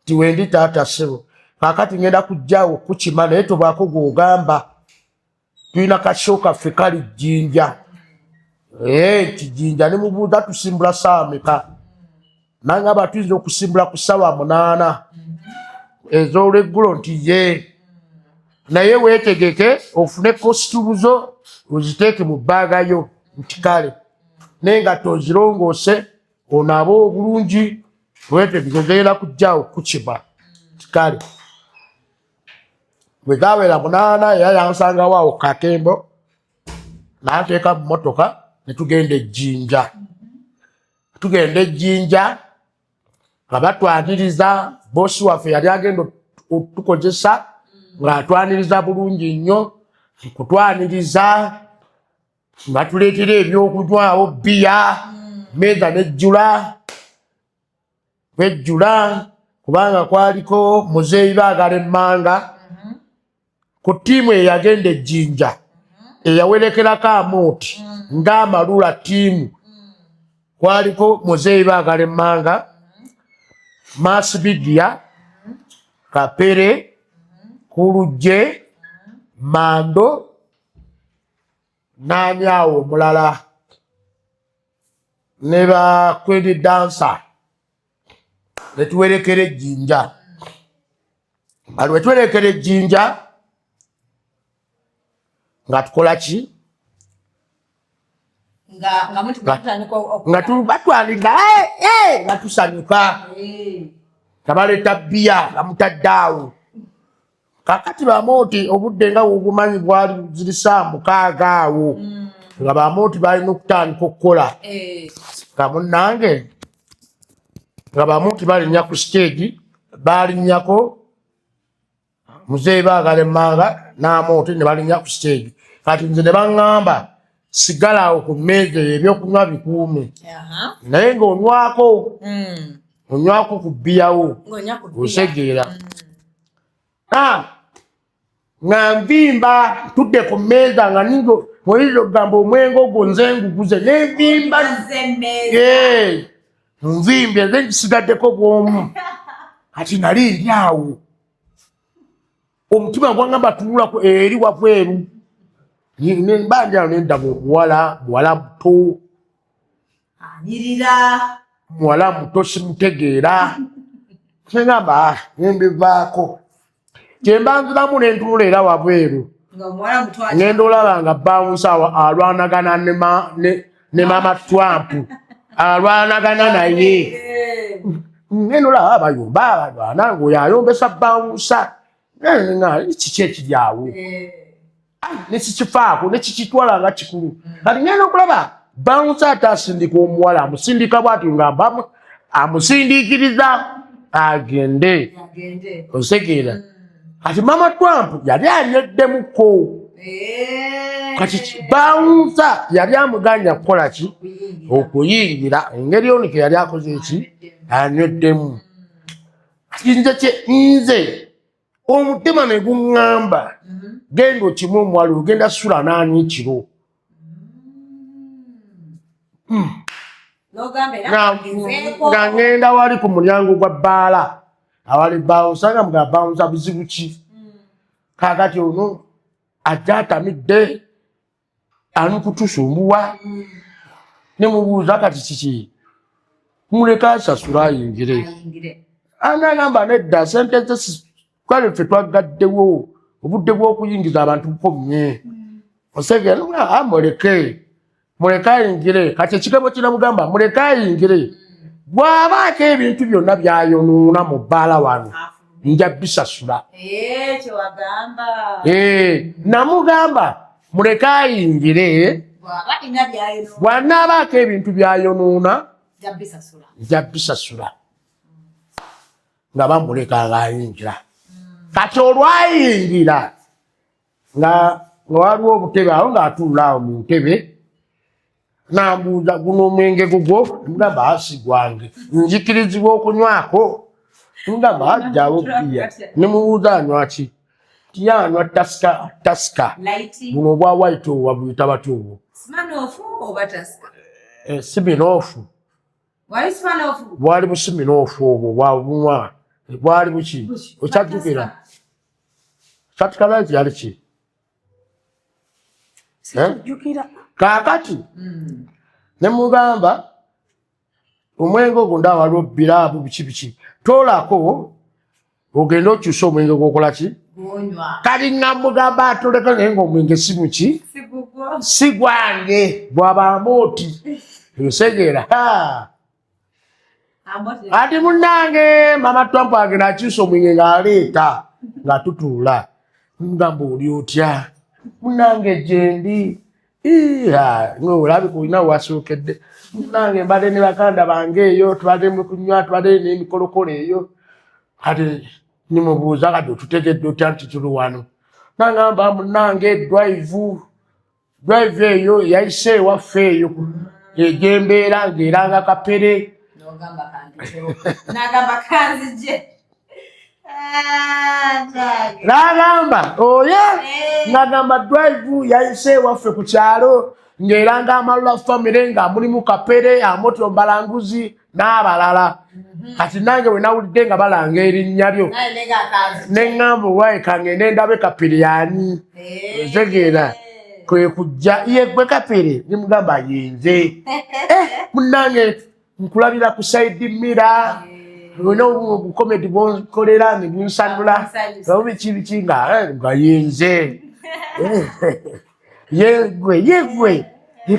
Nti, "Wendi taata, ssebo." Kaakati ngenda kujjaawo kukima, naye tobaako gw'ogamba. Tulina kasho kaffe kali Jjinja, nti Jjinja. Ne mubuuza, tusimbula ssaawa meka? Nangamba tuyinza okusimbula ku ssaawa 8 ez'olweggulo. Nti ye, naye weetegeke ofune costume zo, oziteeke mu bag yo. Nti kale, naye nga tozirongoose, onaaba obulungi, weetegeke, ogenda kujjaawo kukima. Nti kale. Bwe gabeera 8, era yansangawo awo Kakembo, n'anteeka mu motoka ne tugenda Ejjinja. Tugenda Ejjinja nga batwaniriza. Bosi waffe yali agenda otukozesa, ng'atwaniriza bulungi nnyo. Kutwaniriza, batuleetera ebyokunywawo, bbiya, meeza nejjula, bwejjula, kubanga kwaliko Muzeeyi Baagala Emmanga ku ttiimu eyagenda Ejjinja, eyawerekerako Amooti ng'amalula ttiimu. Kwaliko Muzeeyi Baagala Emmanga, Masbidia, Kapere, Kulujje, Mando, n'ani awo omulala, ne ba Queen Dancer, ne tuwerekera Ejjinja. Bali wetuwerekera Ejjinja nga tukola ki? Nga mutandika. Nga batwaniriza, nga tusanyuka, nga baleeta bbiya, nga mutadde awo. Kakati bamooti, obudde nga wobumanyi bwali ziri saa 6 awo, nga bamooti balina okutandika okukola. Nga munnange, nga bamooti balinnya ku stage, balinnyako Muzeeyi Baagala Emmanga n'Amooti ne balinnya ku stage. Kati nze ne baŋŋamba, sigala awo ku mmeeza eyo, ebyokunywa bikuume, naye ng'onywako, onywako ku bbiyawo, osegeera. Nga nvimba, tudde ku mmeeza, nga ninga oyinza okugamba omwenge ogwo nze nguguze, nenvimba, nvimbye, nze nkisigaddeko bwomu. Kati nali ndi awo, omutima gwangamba tunulako eri wabweru. Mba ndi awo, nendaba omuwala, muwala muto. Anyirira. Muwala muto, simutegeera. Neŋamba nembivaako, kyemba nziramu nentunula era wabweru, ngenda olaba nga bouncer alwanagana ne Mama Trump, alwanagana naye. Ngenda olaba bayomba, balwana, ngaoyo ayombesa bouncer. Kiki ekiri awo? Nekikifaako, nekikitwala nga kikulu. Kati ngenda okulaba bouncer ate asindika omuwala, amusindika bwati, nga amusindiikiriza agende, osegeera. Kati Mama Trump yali anyweddemuko. Kati bouncer yali amuganya kukola ki? Okuyingira. Engeri onike yali akoze eki? Anyweddemu. Kati nze nze omutima ne guŋŋamba, genda okimu omuwala, ogenda sula naani ekiro? Nga ŋŋenda wali ku mulyango gwa bbaala awali bouncer, nga muga bouncer, buzibu ki? Kakati ono ajja atamidde, ali kutusumbuwa. Ne mubuuza, kati kiki? Muleka asasula ayingire. Anagamba nedda, sente ze kale ffe twagaddewo, obudde bw'okuyingiza abantu bukomye, osegera. Muleke, muleke ayingire. Kati ekigambo kinamugamba, muleke ayingire, bw'abaako ebintu byonna byayonoona mu bbaala wano, nja bisasula. Namugamba muleke ayingire, bw'anaabaako ebintu byayonoona, nja bisasula. Nga bamuleka ng'ayingira. Kati olwayingira, nga waliwo obutebe awo, ng'atuula awo mu ntebe, nambuuza, guno omwenge gugwo? Mugamba asi gwange, nzikirizibwa okunywako? Mugamba ajjawo bbiya. Nemubuuza anywaki? Tiyanywa Tusker, Tusker buno obwa white, obwo babuyita batya obwo? Smirnoff. Bwali bu Smirnoff obwo bwabunywa. Bwali buki? Okyajjukira? Satikalaiti yali ki? Sikijjukira. Kaakati ne mugamba omwenge ogwo ndaba waliwo biraabu biki biki, toolako ogende okyuse omwenge gwokola ki? Gwonywa. Kali nga mugamba atoleka, naye ngaomwenge si muki? Sigugwo. Si gwange, bwabamba oti osegeera. Amoti. Ati munnange mama Trump agenda akyusa omwenge ng'aleeta nga tutuula, ngamba oli otya munnange? Gyendi. Olabika olina wasookedde munnange, mbadde ne baganda bange eyo, tubadde mu kunywa, tubadde n'emikolokolo eyo. Kati nimubuuza, kati otutegedde otya nti tuli wano? Nangamba munnange drive drive eyo yayise ewaffe eyo egyembeera ng'eranga Kapere. Nogamba kampitewo. Nagamba kanzije. Ah, Jack. N'agamba oye. Eh. N'agamba drive yayise ewaffe ku kyalo ng'eranga Amalula family, nga mulimu Kapere, Amoto Mbalanguzi n'abalala. Kati nange bwe nawulidde nga balanga erinnya lyo, Naye nega kanzije. ne ŋŋamba owaye kangende ndabe Kapere yani. Eh. Otegeera? Kwe kujja ye gwe Kapere? Nimugamba yenze. Eh, munnange nkulabira ku side mirror, olina obukomedi bwonkolera ne bunsanula. Bunsanyusa. Oba biki biki nga yenze yegwe yegwe.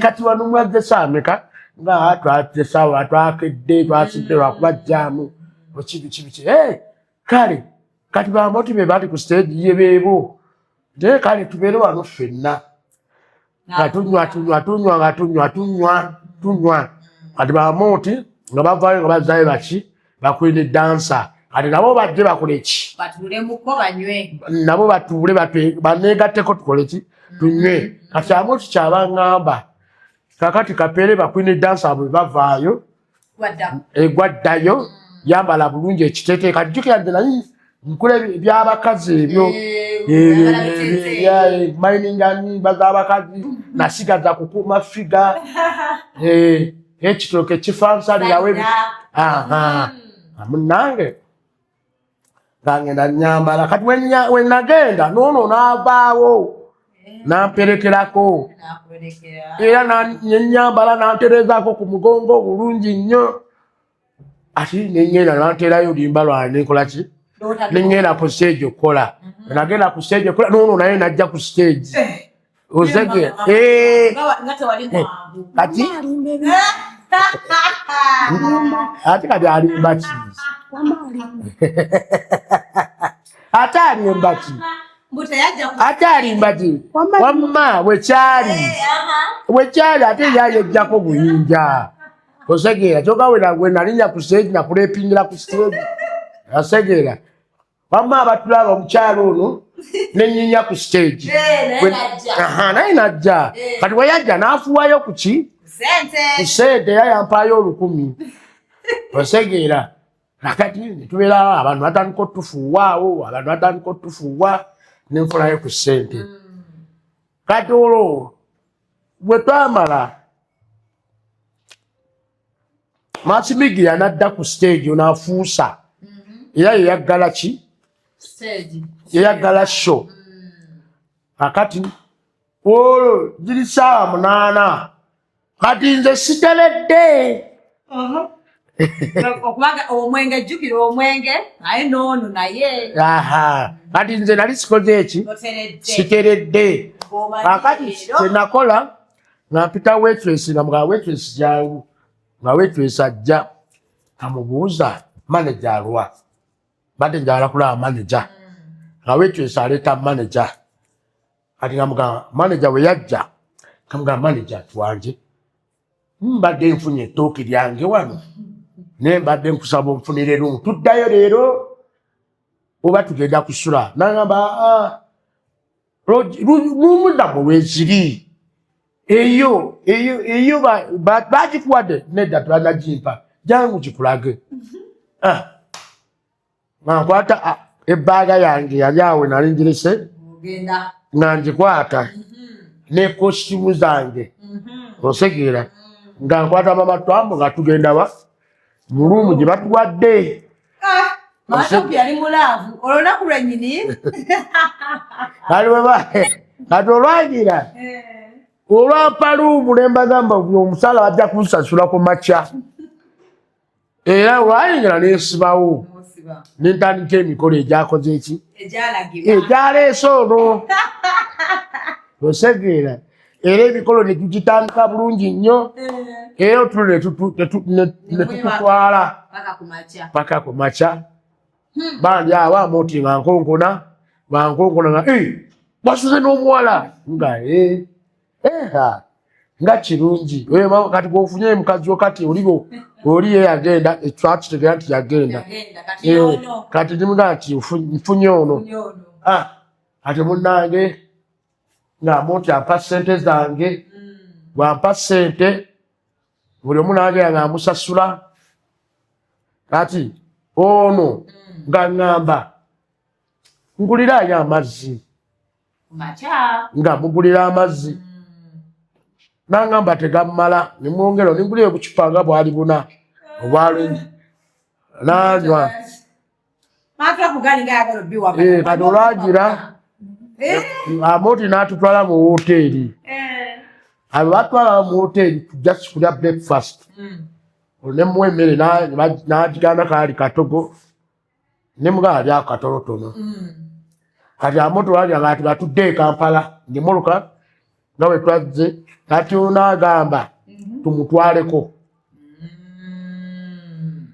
Kati wano mwazze saameka? Nga twazze saawa, twakedde, twasidde lwakuba jjaamu oki biki biki. Eh, kale kati bamoti be bali ku stage ye beebo, naye kale tubeere wano ffenna nga tunywa tunywa tunywa nga tunywa tunywa tunywa. Kati bamoti nga bavaayo nga bazzayo baki, ba queen dancer. Kati nabo bajje bakole ki? Batuulemuko banywe. Nabo batuule baneegatteko tukole ki? Tunywe. Kati amoti kyaba ŋŋamba kakati Kapere, ba queen dancer bwe bavaayo, Wadda. Egwaddayo, yambala bulungi ekiteeteeyi. Kati jjukira nze nali nkola ebyabakazi ebyo. Eh, oyagala biteeteeyi. Mayininga nyimba z'abakazi, nasigaza kukuuma figure, ekitooke kifansalirawo. Salira. Munange nga ngenda nyambala. Kati wenagenda noono n'avaawo namperekerako. Nakuwerekera. Era nenyambala, nanterezaako ku mugongo bulungi nnyo. Ati neŋŋenda nanterayo oluyimba lwange, nenkola ki, neŋŋenda ku stage okukola. Nagenda ku stage okukola, noono naye najja ku stage ozege. Nga tewali mwangu. Kati Alimba ebi- ate kati alimba ki? Wama alimba. Ate alimba ki? Mbu teyajja ku Ate alimba ki? Wamma. Wamma bwekyali bwekyali ate yayejjako buyinja, osegeera? Kyokka we nalinnya ku stage, nakulepingira ku stage, osegeera? Wamma abatulaba omukyalo ono nenyinya ku stage. Eh, naye najja. Aha, naye najja. Eh. Kati weyajja n'afuwayo ku ki? Sente. Ku sente. Yayampaayo 1000, osegeera? Nakati netubeerawo, abantu batandika otufuuwaawo, abantu batandika otufuuwa, nenfulayo ku sente. Kati olwo bwe twamala, Masimigia nadda ku stage onaafuusa, era yeyaggala ki? Stage. Yeyaggala show. Kakati olwo ziri saawa 8, kati nze siteredde. Okubanga omwenge, jjukira omwenge naye noono naye. Aha, kati nze nali sikoze eki? Oteredde. Siteredde. Bw'omanyi Kakati leero. kyenakola nga mpita waitress, nga mga waitress jangu, nga waitress ajja, amubuuza manager alwa, badde njagala kulaba manager. Nga waitress aleeta manager. Kati nga mugamba manager, we yajja kamugamba manager twanje, mbadde nfunye ettooke lyange wano, naye mbadde nkusaba onfunire room, tuddayo leero oba tugenda kusula? Nagamba, "Ah, room nammwe weziri eyo eyo eyo, bagikuwadde?" Nedda, tebanagimpa. Jangu gikulage. Ah, nga nkwata ebbaaga yange yali awe nali ngirese. Ogenda. Nga ngikwata ne costume zange, osegeera? Nga nkwata mama Twambo, nga tugenda wa mu room gye batuwadde. Matopi yali mulaavu olunaku lwennyini. Kati olwagira olwampa luumu ne mbagamba buli omusala bajja kunsasula ku makya, era olwayingira nensibawo nentandika emikolo egyakoze eki egyaleese olwo osegeera, era emikolo netugitandika bulungi nnyo, era otulo netukutwala paka ku makya. Bandi awo amoti nga nkonkona, bankonkona nga wasuze n'omuwala nga eha nga kirungi. Kati gwofunye mukazi wo, kati oliwo oli ye yagenda, twakitegera nti yagenda, kati nimugaa nti nfunye ono. Ate munnange ng'amonti ampa sente zange, bwampa sente buli omu nagenda nga amusasula. Kati ono nga ŋŋamba ngulirayo amazzi, nga mugulira amazzi, nangamba tegammala, nemwongera ningulira obucupa nga bwali buna obwalungi, nanywa. Kati olwagira amoti n'atutwala mu woteeri. Abo batwala mu woteeri just kulya breakfast, nemuwa emmere n'agiganda kaali katogo, nemugaa ali akatonotono. Kati amoto walya nga ati batudde e Kampala ngemoloka nga bwe twazze. Kati onaagamba tumutwaleko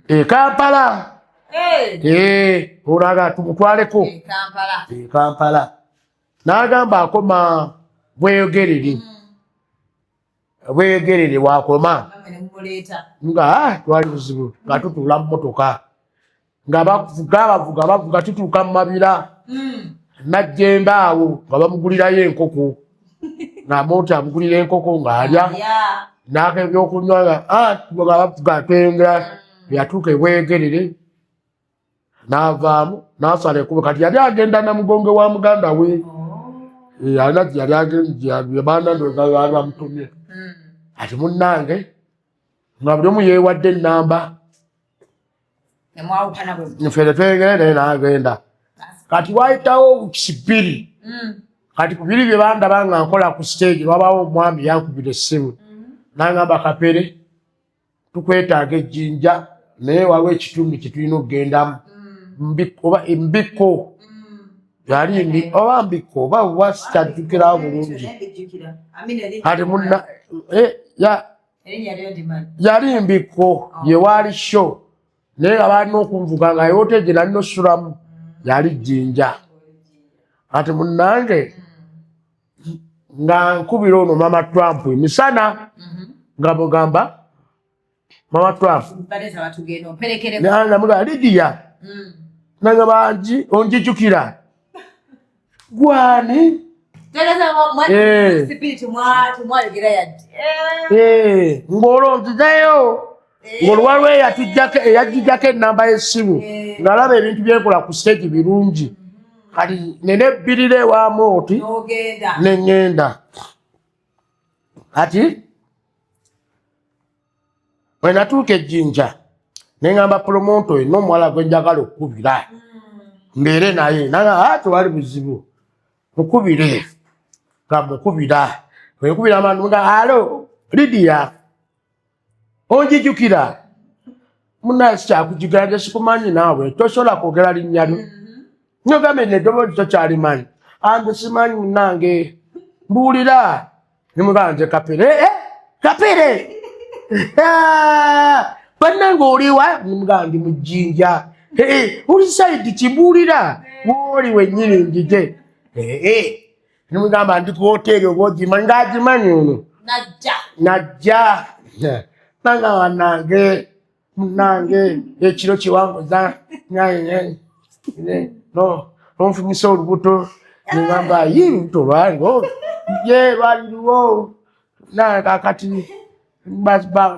e Kampala, onaagamba tumutwaleko e Kampala, n'agamba akoma Bweyogerere, Bweyogerere wakoma nga twali buzibu nga tutuula mu motoka nga bavuga bavuga bavuga, tutuuka mu Mabira najjemba awo nga bamugulirayo enkoko, ng'amooti amugulira enkoko ng'alya n'aka ebyokunywa nga bavuga tweyongera. Yatuuka ebwegerere n'avaamu n'asala ekkubo. Kati yali agenda Namugonge wa muganda we, alina yali abaana baali bamutumye. Ati munnange nga buli omu yeewadde ennamba, nfe tetwegere naye n'agenda. Kati wayitawo weeks 2. Kati ku biri bye bandaba nga nkola ku stage, wabaawo omwami yankubira essimu n'angamba, "Kapere, tukwetaaga ejjinja, naye waliwo ekitundu kye tulina okugendamu." Oba Mbikko yali mbi oba Mbikko oba wa, sikyajjukirawo bulungi. Kati munna yali Mbikko ye waali show, naye nga balina okunvuga nga yote gye nalina osulamu yali Jjinja. Kati munnange nga nkubira ono Mama Trump emisana, nga mugamba, "Mama Trump," namugaa, "Lidiya," nagamba, "ngi onjijukira gwani?" Ng'olwo nzizeyo ng'olwaliwo eyagijjako enamba y'essimu, ng'alaba ebintu byenkola ku stage birungi. Kati nenebbirira ewamu oti neŋŋenda. Kati bwe natuuka ejjinja, neŋŋamba promoter oyo n'omuwala gwe njagala okukubira mbeere naye, naga, "Ah, tewali buzibu, mukubire." Nga mukubira, wekubira amantu nga, "Alo, Lidiya, onjijukira?" "Munaye sikyakujjukira, nze sikumanyi naawe, tosobola kwogera linnya lyo." Nyogambe neddoboozi tokyalimanyi? "Anze simanyi munange, mbuulira." Nimugamba, "Nze Kapere." "Eh, Kapere! Ah, bannange oliwa?" Nimugamba, "Ndi mujjinja." "Eh, oli side kimbuulira wooli wennyini njije." "Eh, nimugamba, "Ndi ku hoteeri oba ogimanyi?" Ng'agimanyi ono. Najja. Najja nanga, "Wanange, munange, ekiro kiwanguza nonfunyisa olubuto." Nengamba, "Yi, lubuto lwange ye lwaliriwo naye kakati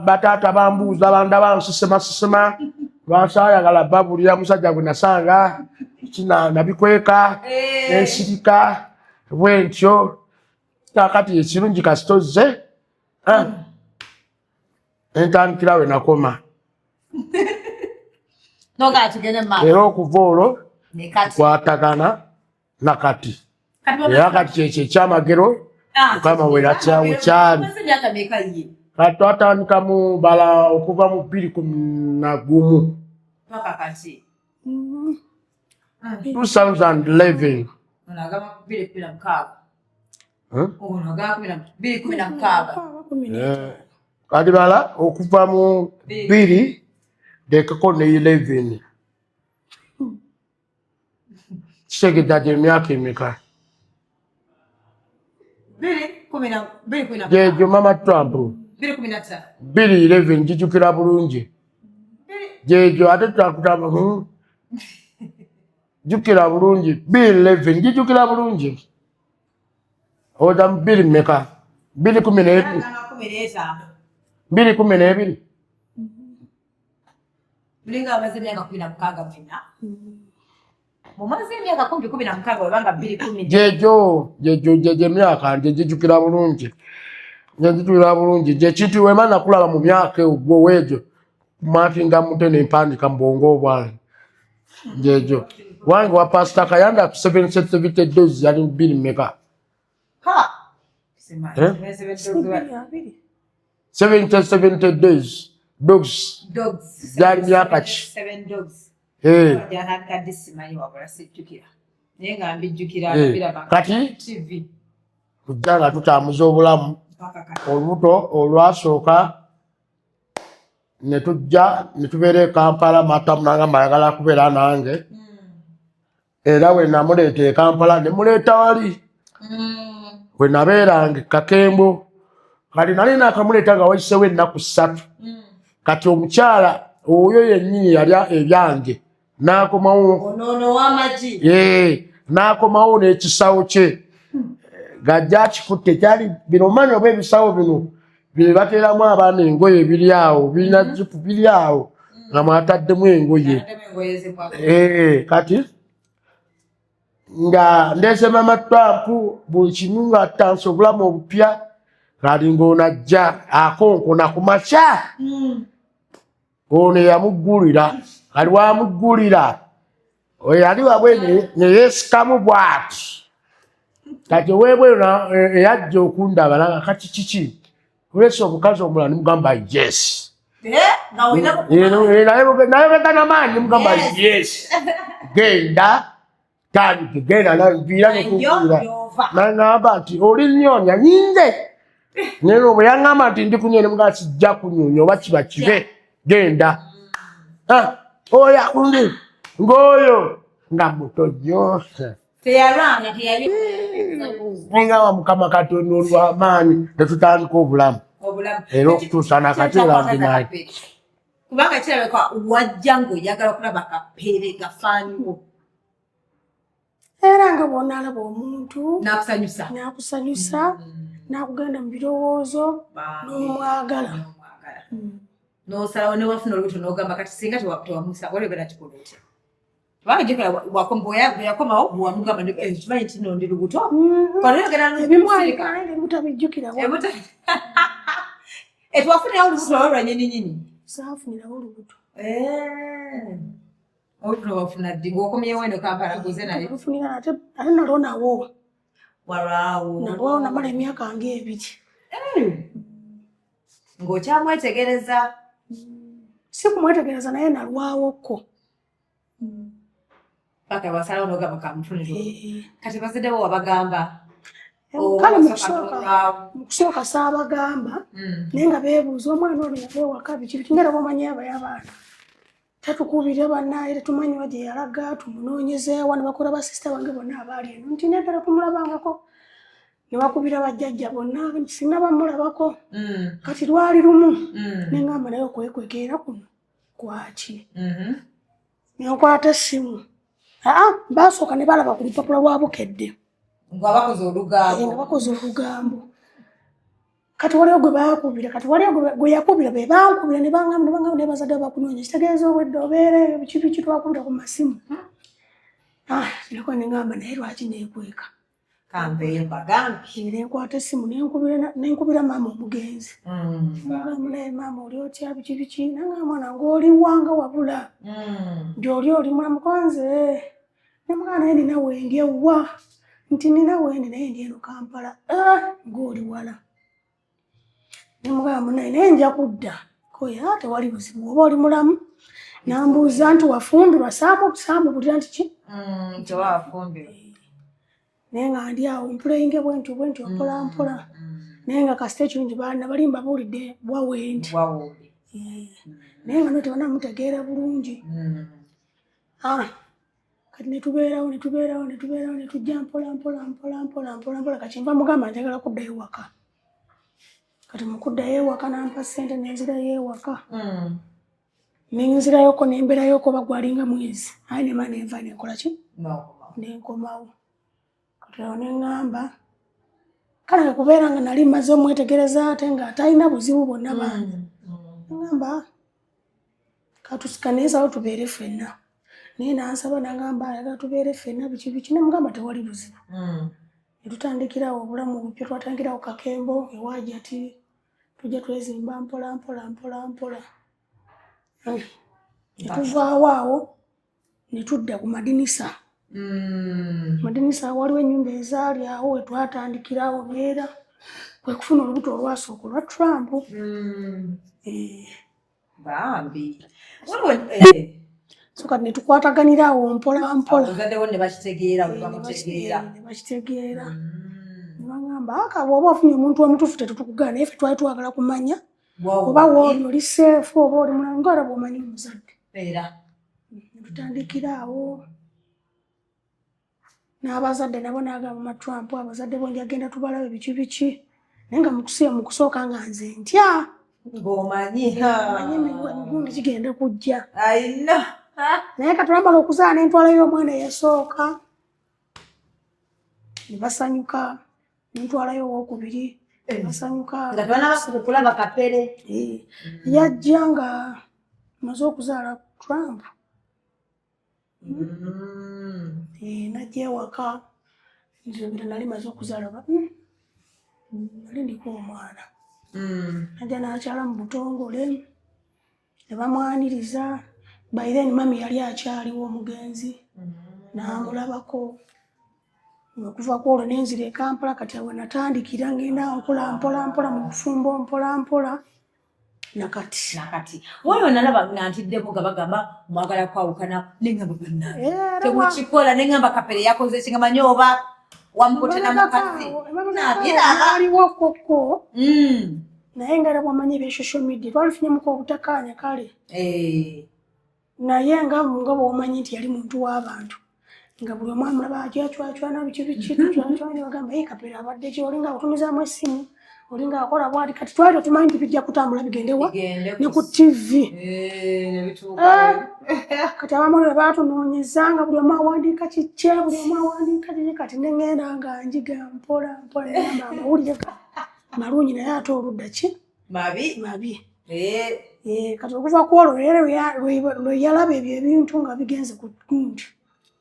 bataata bambuuza, bandaba nsisemasisema, lwansayagala babulira musajja gwe nasanga kina nabikweka nensirika bwentyo. Kakati ekirungi kasitozze entandikira we nakoma." Nogala tugende mu maaso. Era okuva olwo Ne kati. kwatagana nakati. Kati Era kati kyekyo ekyamagero. Ah, Mukama we yakyawo kyali. Maze emyaka meka ye? Kati twatandika mu bala okuva mu 2011. Paka kati. 2011. Ono agamba 2016. Hmm? Ono agamba 2016. Eh, kati bala okuva mu bbiri lekeko ne 11, kitegeeza gye emyaka emeka? 2016. Gyegyo mama Trump. 2015. 2011 njijukira bulungi gyegyo, ate twakutaba jjukira bulungi 2011, njijukira bulungi. Oza mu bbiri meka? 2012. Agamba 15. 2012. Mulinga amaze emyaka 16 mwena. Mumaze emyaka kumpi 16, webanga 2010. Gyegyo gyegyo emyaka nje njijukira bulungi, njijukira bulungi. Gyekintu wema nakulaba mu myaka ogwo weegyo makinga mute nempandika mu bwongo bwange gyegyo wange wa Pasita Kayanda 770 days yali bbiri meka? Ha! Simanyi. Eh? 2. 70 days dogs. Dogs. Gyali myaka ki? Seven dogs. Eh, Gyatandika ddi simanyi, wabula sijjukira. Naye nga mbijjukira Eh, mbiraba kati TV tujja nga tutambuza obulamu. Paka kati. Olubuto olwasooka ne tujja ne tubeera e Kampala, matamu nangamba ayagala kubeera nange, era we namuleeta e Kampala ne muleeta wali we nabeeranga e Kakembo. Kati nali nakamuleeta nga wayisewo ennaku 3. Kati omukyala oyo yennyini yalya ebyange n'akomawo. Onoono w'amagi. Ee, n'akomawo n'ekisawo kye gajja akikutte. Kyali bino omanyi oba ebisawo bino bye bateeramu abaana engoye biri awo, birina zipu, biri awo nga mwataddemu engoye. Ataddemu engoye ze bwa. Ee, kati nga ndeese mama Trump, buli kimu nga tansi obulamu obupya. Kati ng'ono ajja akonkona ku makya, ono eyamuggulira, kati wamuggulira oyo yali wabwe neyeesikamu bwati. Kati owebweru eyajja okundaba naga, "Kati kiki, olese omukazi omulala?" Nimugamba, "Yes." Eh, nga olina Naye namaanyi nimugamba, Yes. "Yes, genda tandike, genda nviira." Yo, Nekuviira yova. nagamba nti, "Oli nyonya nyinze." Naye bwe yaŋŋamba nti ndi kunyonya, nemugaa sijja kunyonya, oba kiba kibe, genda. Ah, oyo akundi ng'oyo nga muto nnyo. Teyalwana, teyali. Nengamba, "Mukama Katonda olw'amaanyi." Tetutandika obulamu Obulamu. era okutuusa nakati era ndi naye. Kubanga kirabika wajja ng'oyagala okulaba Kapere gafaaniwo. Era nga bw'onaalaba omuntu n'akusanyusa. N'akusanyusa, n'akugenda mu birowoozo, n'omwagala. N'omwagala. N'osalawo newafuna olubuto n'ogamba kati singa tewamusa wali kikola otya? Kubanga jjukira bwe yakomawo bwewamugamba nti, "Eh, kimanyi nti nno ndi lubuto." Kati oyogera Ebimu n'osirika. aleka ebimutabijjukirawo. Eh, tewafunirawo olubuto olwo lwa nnyini nnyini? Saafunirawo olubuto. Eh. Olubuto wafuna ddi ng'okomyewo eno Kampala guze naye? Lufunira ate nalwo nawo. Walwawo. Nalwawo, namala emyaka nga 2. Ng'okyamwetegereza. Si kumwetegereza, naye nalwawokko. Paka wasalawo n'ogamba kamufunire. Eh. Kati bazadde bo wabagamba? Kale mu Oba kusooka olwawo? Mu kusooka saabagamba, naye nga beebuuza omwana ono yava ewaka biki biki, ngera bwomanyi abayo abaana tatukubira bannaye, tetumanyi wa gye yalaga, tumunoonyezeewa. Ne bakola basisita bange bonna abaali eno nti neddala tumulabangako, ne bakubira bajjajja bonna nti sinabamulabako. Kati lwali lumu neŋŋamba, naye okwekwekeera kuno kwaki? Nenkwata essimu. Aa, basooka ne balaba ku lupapula lwa Bukedde. Nga bakoze olugambo. Nga bakoze olugambo. Kati waliwo gwe bakubira, kati waliwo gwe yakubira, be bankubira ne baŋŋamba, ne baŋŋamba, naye bazadde bakunoonya, kitegeeza obwedde obeera eyo biki biki, twakubira ku masimu. Ah, nako ne ŋŋamba, naye lwaki neekweka? Kambeeyo mbagambe. Nenkwata essimu nenkubira maama omugenzi. Naye maama, oli otya, biki biki? Nanga mwana ngaoli wanga wabula gyoli oli mulamu konze. Nemugamba, naye nina wendi ewa, nti nina wendi, naye ndi eno Kampala. "Ah, ng'oli wala." Nemugamba, munaye, naye nja kudda koya, tewali buzibu oba oli mulamu. Nambuuza nti wafumbirwa? Saamubulira nti ki. Tewafumbirwa. Naye nga ndi awo mpuleyinge bwentyo bwentyo, mpola mpola, naye nga kasita ekirungi baana bali mbabuulidde wa wendi. Wawuli. Naye nga no tebanamutegeera bulungi. Ah, kati netubeerawo, netubeerawo, netubeerawo, netujja mpola mpola mpola mpola mpola mpola. Kati nva mugamba njagala kuddayo waka. Kati mukuddayo ewaka nampa ssente, nenzirayo ewaka, nenzirayoko, nembeerayoko oba gwalinga mwezi, aye nema nenva nenkola ki, nenkomawo. Kati awo neŋŋamba kale kubeera nga nali mmaze omwetegereza ate nga talina buzibu bwonna bange, neŋŋamba katusika nensaba tubeere ffenna. Naye nansaba, nagamba ayagala tubeere ffenna, biki biki. Nemugamba tewali buzibu. Netutandikirawo obulamu obupya. Twatandikirawo Kakembo ewajati, tujja twezimba mpola mpola mpola mpola. Netuvaawo awo netudda ku Madinisa. Madinisa waliwo ennyumba ezaali awo wetwatandikirawo beera, kwe kufuna olubuto olwasooka olwa Trump. Bambi. Waliwo eh, So kati netukwataganira awo mpola mpola. Abazadde bo ne bakitegeera, bwe bamutegeera. Ne bakitegeera, ne bagamba aka bw'oba ofunye omuntu omutuufu tetutukugaana, naye ffe twali twagala kumanya oba wooli oli safe, oba oli mulamu, nga era bw'omanyi omuzadde. Era. Netutandikira awo n'abazadde nabo, n'agamba ma Trump abazadde bo njagenda tubalabe, biki biki. Naye nga mu kusooka nga nze ntya. Ng'omanyi. Manyi emigundi gigenda kujja. Ayina. Naye kati olwamala okuzaala nentwalayo omwana eyasooka, ne basanyuka. Nentwalayo owokubiri, ne basanyuka. Nga tebanaba kulaba Kapere. Eh, yajja nga maze okuzaala Trump. Eh, najja ewaka nzubira nali maze okuzaala ba nali ndiko omwana. Najja n'akyala mu butongole ne bamwaniriza. By then mami yali akyaliwo omugenzi, n'amulabako. Okuva ku olwo nenzira e Kampala. Kati awo natandikira ngenda nkola mpola mpola mu bufumbo, mpola mpola, nakati. Nakati waliwo nalaba nga ntiddeko nga bagamba mwagala kwawukana, neŋŋamba bannange Era temukikola. Neŋŋamba Kapere yakoze ki, nga manyi oba wamukutte na mukazi. Nabiraba. Aliwo kokko, naye nga era bwamanyi ebya social media, twalifunyemuko obutakaanya kale. Naye nga bwomanyi nti yali muntu w'abantu, nga buli omu amulaba acwacwacwana, biki biki, tucwacwana, bagamba ye Kapere abadde ki, olinga otumizaamu essimu, olinga akola bwati. Kati twali tetumanyi nti bijja kutambula bigende wa Bigende ne ku TV. Eh, ne bituuka. Kati abamu lwe baatunoonyeza nga buli omu awandiika kikye, buli omu awandiika kiki. Kati neŋŋenda nga njiga mpola mpola, ngamba amawulire malungi, naye ate oludda ki? Mabi. Mabi. Eh, Eh, kati okuva ku olwo era lwe yalaba ebyo ebintu nga bigenze ku gundi,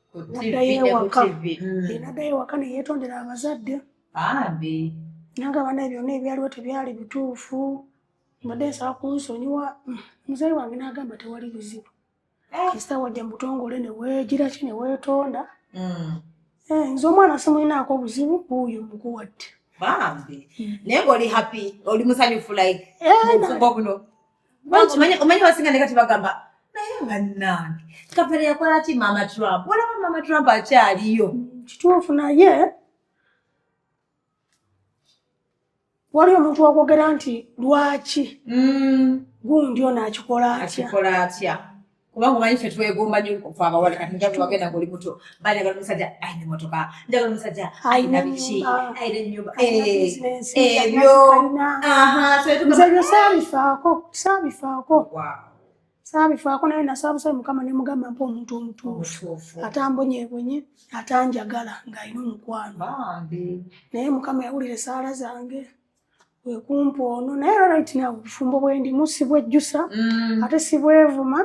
ku TV naddayo ne ku ewaka. TV. Eh, naddayo ewaka neyeetondera abazadde. Bambi. Nagamba naye byonna ebyaliwo tebyali bituufu, mbadde nsaba kunsonyiwa. Muzeeyi wange n'agamba tewali buzibu, kasita wajja mu butongole ne weegira ki ne weetonda. Eh, nze omwana simulinaako obuzibu, wuuyo mukuwadde. Bambi, naye ng'oli happy, oli musanyufu like Eh, mu bufumbo buno? Omanyi basinga ne kati bagamba, naye bannange Kapere yakola ki Mama Trump? Olaba Mama Trump akyaliyo. Kituufu, naye wali omuntu wakwogera nti lwaki gundi ono akikola atya. Akikola atya, kubanga omanyi ffe twegomba nnyo fe abawala. Kati nga wagenda ngaoli muto, banjagala omusajja ayina emotoka, njagala omusajja ayina Ayina biki, ennyumba, ayina ennyumba, ayina Eh, bizinensi, ebyo. ayina Aha, so nze tugamba- ebyo saabifaako, saabifaako. Wow. Saabifaako, naye nasaba busabe Mukama ne mugamba mpa omuntu omutuufu, Omutuufu. atambonyebonye, atanjagala, ng'alina omukwano. Bambi. Naye Mukama yawulira esaala zange wekumpa ono. Naye era right now obufumbo bwendimu sibwejjusa, ate sibwevuma,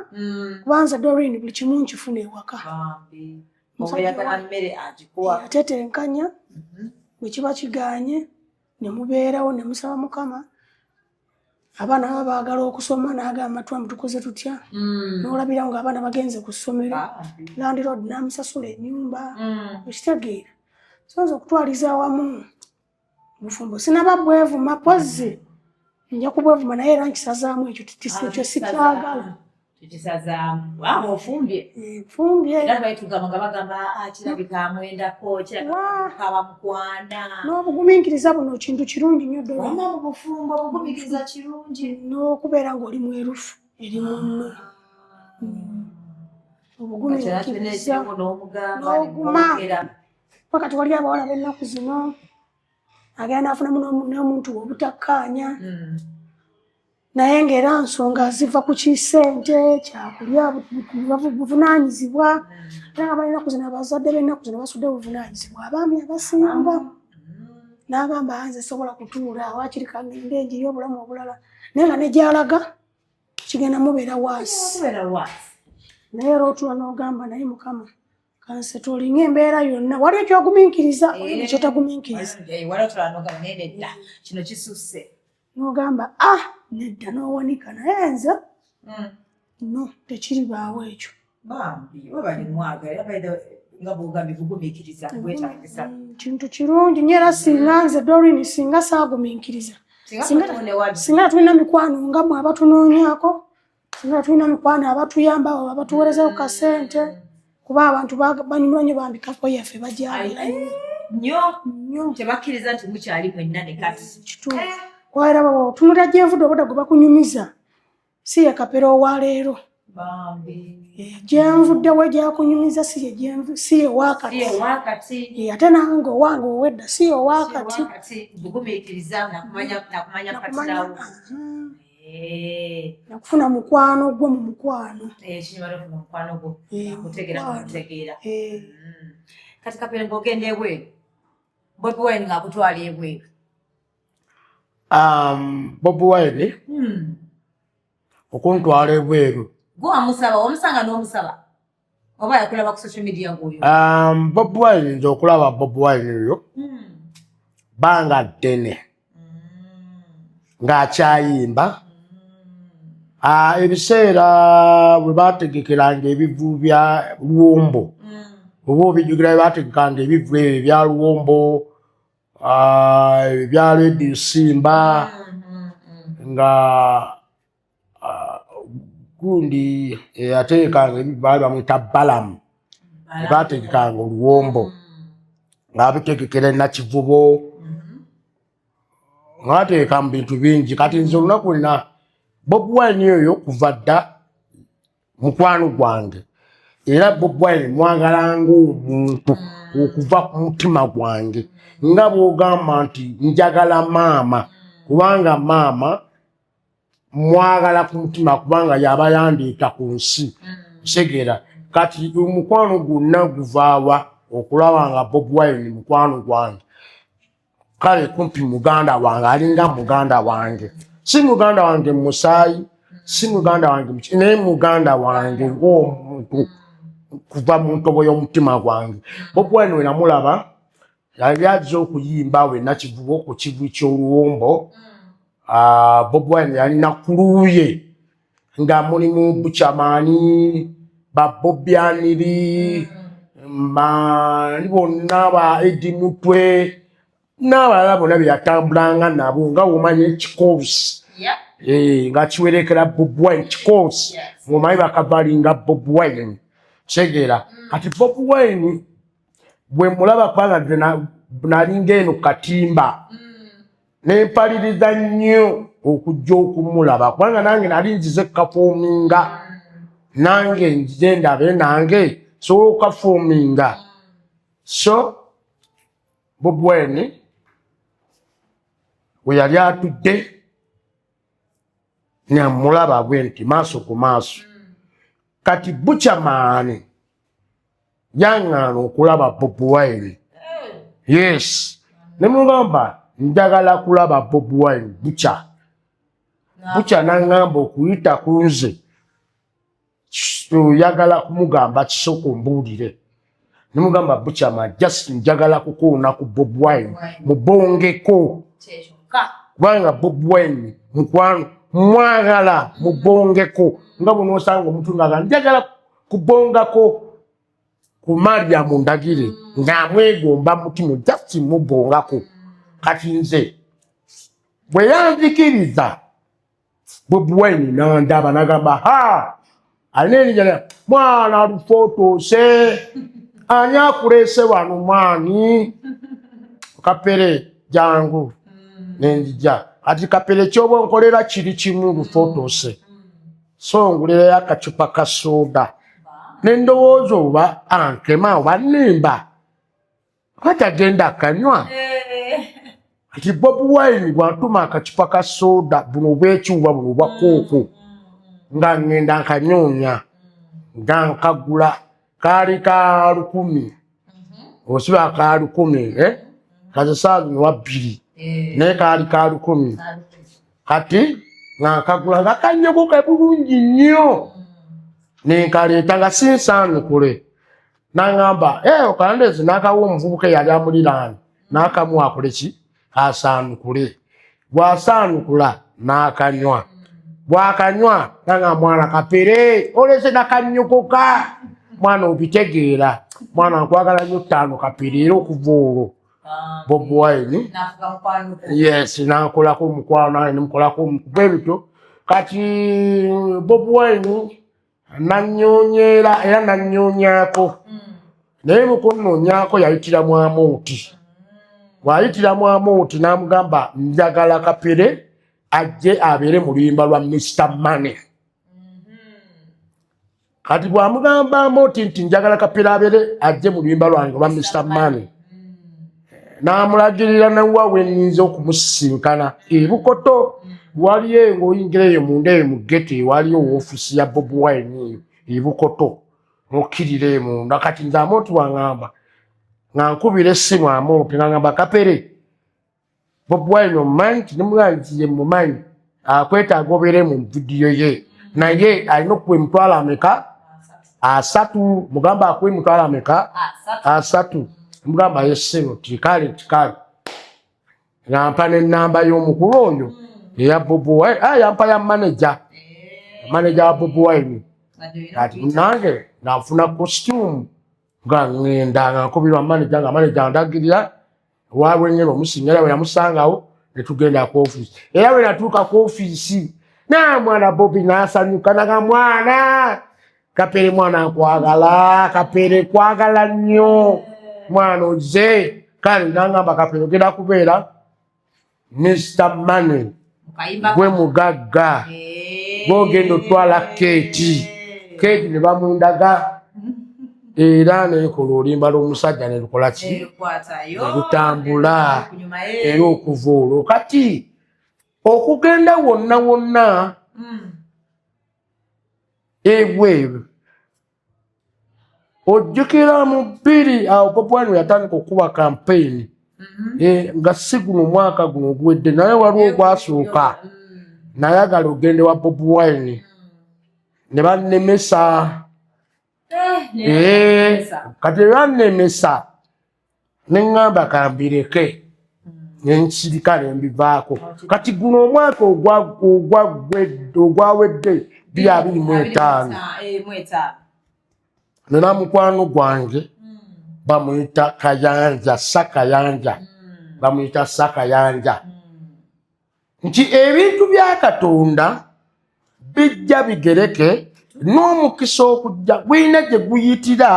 kubanza Doreen buli kimu nkifuna ewaka. Bambi. Oyagala mmere agikuwa. Atetenkanya. Bwe kiba kiganye ne mubeerawo ne musaba Mukama. Abaana baba baagala okusoma n'agamba twamu tukoze tutya, n'olabirawo ng'abaana bagenze ku ssomero, landlord n'amusasula ennyumba. Okitegeera? So nze okutwaliza awamu obufumbo sinaba bwevuma, pozzi nja kubwevuma, naye era nkisazaamu ekyo, ekyo sikyagala. Tukisazaamu aba ofumbye. Nfumbye. Era twali tugamba nga bagamba, "Ah, kirabika amwendako, kirabika mukwana." N'obugumiikiriza buno kintu kirungi nnyo ddala. Wama mu bufumbo obugumiikiriza kirungi. N'okubeera ng'oli mwerufu eri munno. Obugumiikiriza n'omugamba. N'oguma. Paka tewali abawala b'ennaku zino agenda n'afunamu n'omuntu we obutakkaanya, naye ng'era nsonga ziva ku kisente kyakulya, buvunaanyizibwa. Era nga balinaku zino abazadde b'ennaku zino basudde buvunaanyizibwa abaami abasinga, n'agamba nze sobola kutuula, waakiri kangende njiye obulamu obulala, naye nga ne gy'alaga kigenda mubeera waasi. Kubeera waasi. Naye era otula n'ogamba, naye Mukama kanse tolinga embeera yonna, waliwo ekyogumiikiriza, waliwo ekyotagumiikiriza. Waliwo otula n'ogamba naye nedda, kino kisusse. N'ogamba ah nedda, n'owanika, naye nze no tekiribaawo ekyo. Bambi webali mwagala era by the nga bwogambye bugumiikiriza bwetagisa. Kintu kirungi nnyo, era singa nze Doreen singa saagumiikiriza, singa tulina mikwano nga mwe abatunoonyaako, singa tulina mikwano abatuyamba abatuweerezayo ku kasente, kuba abantu banyumirwa nnyo bambi kako yaffe, bajagala nnyo. Nnyo. Nnyo. Tebakkiriza nti mukyali mwenna ne kati. Kituufu, kuba era baba otunulira gyenvudde, obudde gwe bakunyumiza si ye Kapere owaleero. Bambi. Gyenvuddewo gyakunyumiza si ye si ye waakati. Si owakati. Ate nange owange owedda si ye owaakati. Wakati bugumiikiriza nakumanya nakumanya patinawo. Nakufuna mukwano gwo mu mukwano. Kinyuma nofuna omukwano gwo akutegeera. Mukwano. Mukutegeera. Kati Kapere ng'ogenda ebweru, Bobi Wine ng'akutwala ebweru. Bobi Wine okuntwala ebweru, Gwe wamusaba, wamusanga n'omusaba oba yakulaba ku social media ng'oyo? Bobi Wine, nze okulaba Bobi Wine oyo banga ddene ng'akyayimba. Ebiseera bwe bategekeranga ebivu bya Luwombo, oba obijjukira, bwe bategekanga ebivu ebyo ebya Luwombo, ebya Radio Simba, nga gundi eyategekanga ebivu baali bamwita Balamu. Bategekanga oluwombo ng'abitegekera Nakivubo, ng'ateeka mu bintu bingi. Kati nze olunaku luna Bobi Wine oyo kuva dda mukwano gwange, era Bobi Wine mwagala ng'omuntu okuva ku mutima gwange, nga bw'ogamba nti njagala maama, kubanga maama mwagala ku mutima, kubanga yaba yandeeta ku nsi nsegeera. Kati omukwano gwonna guvaawa okulaba nga Bobi Wine mukwano gwange, kale kumpi muganda wange, alinga muganda wange, si muganda wange musaayi, si muganda wange naye muganda wange ng'omuntu kuva mu ntobo y'omutima gwange. Bobi Wine we namulaba yali azze okuyimba we Nakivubo ku kivu ky'oluwombo. Bobi Wine yalina crew ye nga mulimu Buchaman, ba Bobi mani bonna, ba Eddie Mutwe n'abalala bonna be yatambulanga nabo, nga womanyi ekikoosi nga kiwerekera Bobi Wine, kikoosi ng'omanyi bakavalinga Bobi Wine kitegeera. Kati Bobi Wine bwe mulaba, kubanga nze nalinga eno katimba nempaliriza nnyo okujja okumulaba, kubanga nange nali nzize kaperforminga, nange nzize ndabe nange sobola okukaperforminga. So Bobi Wine we yali atudde namulaba bwe nti maaso ku maaso. Kati Buchaman yaŋŋaana okulaba Bobi Wine, yes, ne mugamba njagala kulaba Bobi Wine. Bucha Bucha naŋŋamba okuyita ku nze oyagala kumugamba kisooka ombuulire. Nemugamba, "Bukyama, just njagala kukuuna ku Bob Wine, mubongeko, kubanga Bob Wine mukwano, mwagala mubongeko." Nga bwonosanga omuntu nga njagala kubongako ku Mariam Ndagire, ng'amwegomba mutima, just mubongako. Kati nze bwe yanzikiriza, Bob Wine nandaba nagamba, "Ha, alina erinnya, mwana Lufotoose, ani akuleese wano? Mwani Kapere, jangu." Nenjija. Kati Kapere, kyoba onkolera kiri kimu, Lufotoose, so ngulirayo akacupa ka soda. Nendowooza oba ankema oba nimba katagenda kanywa. Kati Bob Wine bwantuma akacupa ka soda buno obwekyuba buno obwa Coke, nga ngenda nkanyoonya nga nkagula, kaali ka 1,000, osiba ka 1,000, eh? Kaze saa zino wa 2, naye kaali ka 1,000. Kati nga nkagula nga kanyogoka bulungi nnyo, nenkaleeta nga sinsaanukule. Naŋŋamba, "Eh, okandeezi." N'akawa omuvubuka eyali amuliraanye, n'akamuwa akole ki? Asaanukule. Bw'asaanukula n'akanywa, bw'akanywa nanga, "Mwana Kapere, olese nakanyogoka, mwana obitegeera, mwana nkwagala nnyo, ttaano Kapere." Era okuva olwo Bob Wine, yes, nankolako omukwano, nange nemukolako bwe bityo. Kati Bob Wine nanyonyeera era nanyonyaako, naye mukunoonyaako yayitira mwamuuti. Bw'ayitira mwamuuti n'amugamba, "Njagala Kapere ajje abeere mu luyimba lwa Mr Money." Kati bw'amugamba Amooti nti, "Njagala Kapere abeere ajje mu luyimba lwange lwa Mr Money," n'amulagirira newa we nnyinza okumusisinkana ebukoto. Waliyo ng'oyingira eyo munda eyo mu gate, waliyo woofiisi ya Bob Wine eyo ebukoto, okkirira eyo munda. Kati nze Amooti waŋŋamba nga nkubira essimu Amooti nga ŋŋamba, "Kapere, Bob Wine omumanyi?" Nti nemugamba nti, "Ye mumanyi, akwetaaga obeere mu vidiyo ye, naye alina okuwa emitwalo ameka? 30. Mugamba akuwa emitwalo ameka? 30." Mugamba, "Yesebo." Tikale tikale, ngampa nenamba y'omukulu oyo eya Bob Wine. Ah, yampa ya manager, manager wa Bob Wine. Kati nange nga nfuna costume, nga ŋŋenda nga nkubirwa manager, nga manager ndagirira wabwengera omusinga. Era bwe yamusangawo netugenda ku ofiisi. Era bwe natuuka ku ofiisi na mwana Bobi nasanyuka, naga, "Mwana Kapere, mwana nkwagala, Kapere kwagala nnyo, mwana oze." Kale nangamba, "Kapere, ogenda kubeera Mr Money, gwe mugagga, gwogenda otwala keeti." Keeti ne bamundaga, era nekola oluyimba lw'omusajja nelukola ki? Nelutambula. Era okuva olwo kati okugenda wonna wonna ebweru. Ojjukira mu bbiri awo Bobi Wine yatandika okuba kampeyini, nga si guno omwaka guno oguwedde, naye waliwo ogwasooka, nayagala ogende wa Bobi Wine ne bannemesa. Kati bannemesa, neŋŋamba kambireke, nensirika nembivaako. Kati guno omwaka ogwawedde 2025, nina mukwano gwange bamuyita Kayanja, Sakayanja, bamuyita Sakayanja, nti ebintu bya Katonda bijja bigereke n'omukisa okujja gulina gye guyitira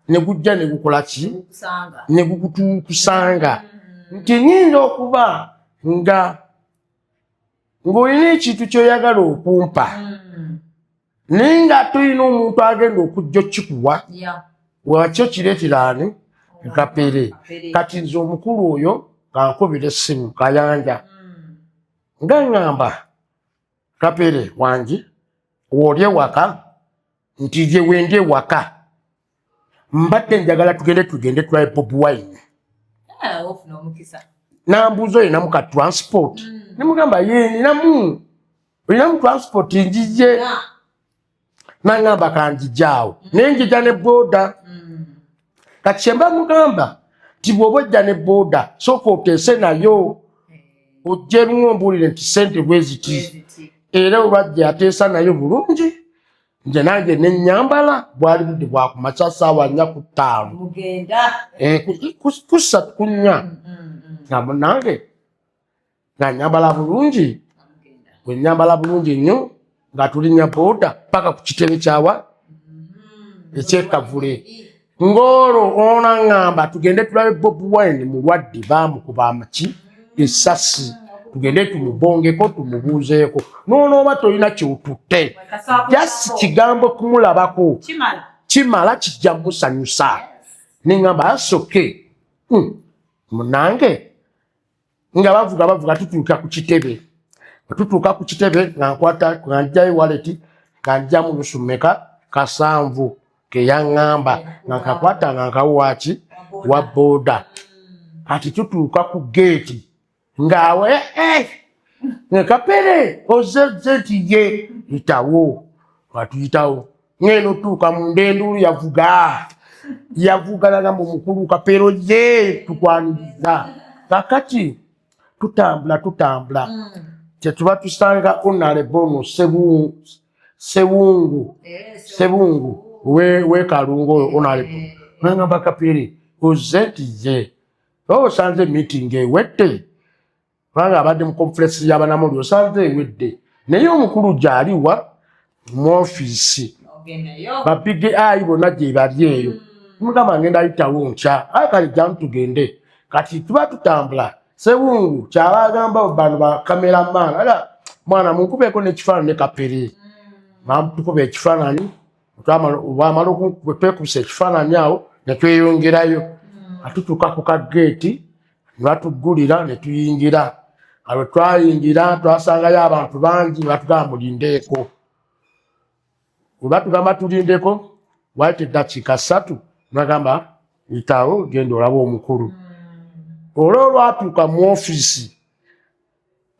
ne gujja ne gukola ki? Ne gukutuukusanga. Nti nyinza okuba nga ng'olina ekintu ky'oyagala okumpa, naye nga tulina omuntu agenda okujja okikuwa, wakyo kireetera ani? Kapere. Kati nze omukulu oyo kankubira essimu, Kayanja, nga ŋŋamba, "Kapere wangi, wooli ewaka?" Nti, "Gye wendi ewaka, mbadde njagala tugende tulabe Bob Wine." Nambuuza, "Olinamu ka transport?" Nemugamba, "Ye, ninamu." "Olinamu transport njije?" Naŋŋamba, "Kanjijaawo." Naye njija ne boda. Kati kyemba mugamba nti bw'oba ojja ne booda, sooka oteese nayo, ojjemu ombuulire nti sente bwe ziti. Era olwajja ateesa nayo bulungi, nze nange nenyambala. Bwali budde bwakumakya, saawa 4 ku 5, eh, ku 3 ku 4, nga munange nga nyambala bulungi. Bwe nyambala bulungi nnyo, nga tulinnya booda paka ku kitebe kyawa ekyekavule. Ng'olwo onaŋŋamba tugende tulabe Bobi Wine, mulwadde, baamukuba amaki essasi, tugende tumubongeko, tumubuuzeeko. Noonooba tolina kyotutte, just kigambo kumulabako kimala, kijja musanyusa. Neŋŋamba asoke munange. Nga bavuga bavuga, tutuuka ku kitebe. Bwe tutuuka ku kitebe, nga nkwata, nga njayo wallet, nga njamu nusu meka 700 keyaŋŋamba, nga nkakwata, nga nkawaki wa booda. Kati tutuuka ku geeti, ngaawe eh, nga Kapere ozezze nti ye yitawo. Nga tuyitawo, ngenda otuuka munda, enduulu yavuga yavuga, nagamba omukulu Kapere oye tukwaniriza. Kakati tutambula tutambula, kyetuba tusanga honourable Sewungu, Sebungu wekalungu oyo honourable. Nagamba, Kapere ozze? Nti ye. Osanze meeting ewedde, kubanga abadde mu conference y'abanamuli. Osanze ewedde, naye omukulu gyaliwa mu ofiisi, ba Big Eye bonna gye bali eyo. Mugamba ngenda ayitawo nkya. Aye kale, jamu tugende. Kati tuba tutambula, Sewungu kyaba agamba bano ba cameraman, ala mwana munkubeeko n'ekifaananyi ne Kapere. Batukuba ekifaananyi. Bwamala twekubisa ekifaananyi awo, ne tweyongerayo. Atutuuka ku kageeti, ne batuggulira ne tuyingira. Awo twayingira, twasangayo abantu bangi, ne batugamba mulindeeko. Bwe batugamba tulindeko, waayita eddakiika 3, nagamba yitawo, genda olaba omukulu. Olwo olwatuuka mu ofiisi,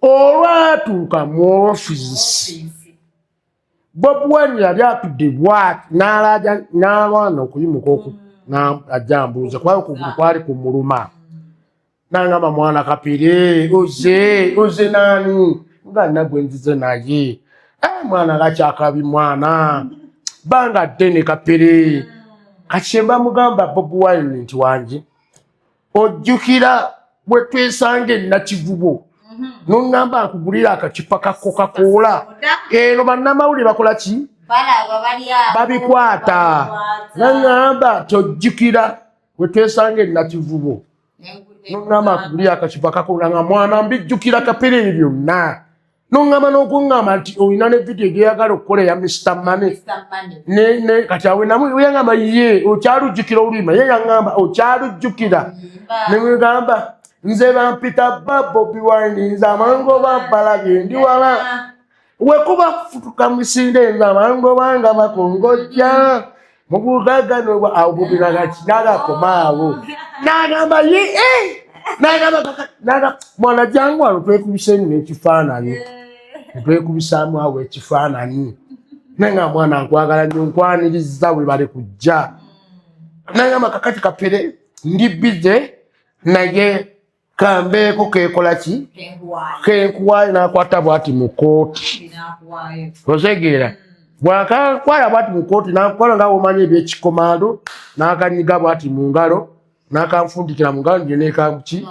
olwatuuka mu ofiisi, Bobi Wine yali atudde bwati, n'alaja n'alwana okuyimuka ajja mbuuza, kubanga okugulu kwali kumuluma. Nangamba, mwana Kapere oze? Oze nani? Nga nagwe nzize naye. Eh, mwana gakyakabi, mwana banga ddene. Kapere, kati kyemba mugamba Bobi Wine nti wange, ojjukira bwe twesanga enakivubo, noŋŋamba nkugulira akacupa ka Coca-Cola? Eno bannamawulire bakola ki? Babikwata. Naŋŋamba tojjukira bwe twesanga enakivubo, noŋŋamba nkugulira akacupa kakola? Nga mwana mbijjukira Kapere ebyo byonna. Noŋŋamba n'okuŋŋamba nti olina ne vidiyo gyeyagala okukola eya Mr Money. Ne kati awe namu yaŋŋamba ye okyalujjukira oluyimba, ye yaŋŋamba okyalujjukira, nemugamba nze bampita ba Bobi Wine, nze amango babalabye ndi wala wekuba kufutuka misinde, nze amango banga bakongojja mubugaga. Awo Bobi nagakoma awo, nagamba ye eh! Nagamba mwana jangu wano twekubisemu n'ekifaananyi. Twekubisaamu awo ekifaananyi, naye nga mwana nkwagala nnyo, nkwaniriza, webale kujja. Nagamba kakati Kapere ndi busy, naye kambeeko kekola ki kenkuwaayo. Nakwata bwati mu kooti, otegeera? Bwakakwala bwati mu kooti, nakola nga womanyi ebyekikomando, nakanyiga bwati mu ngalo, nakanfundikira mu ngalo, nje nekanki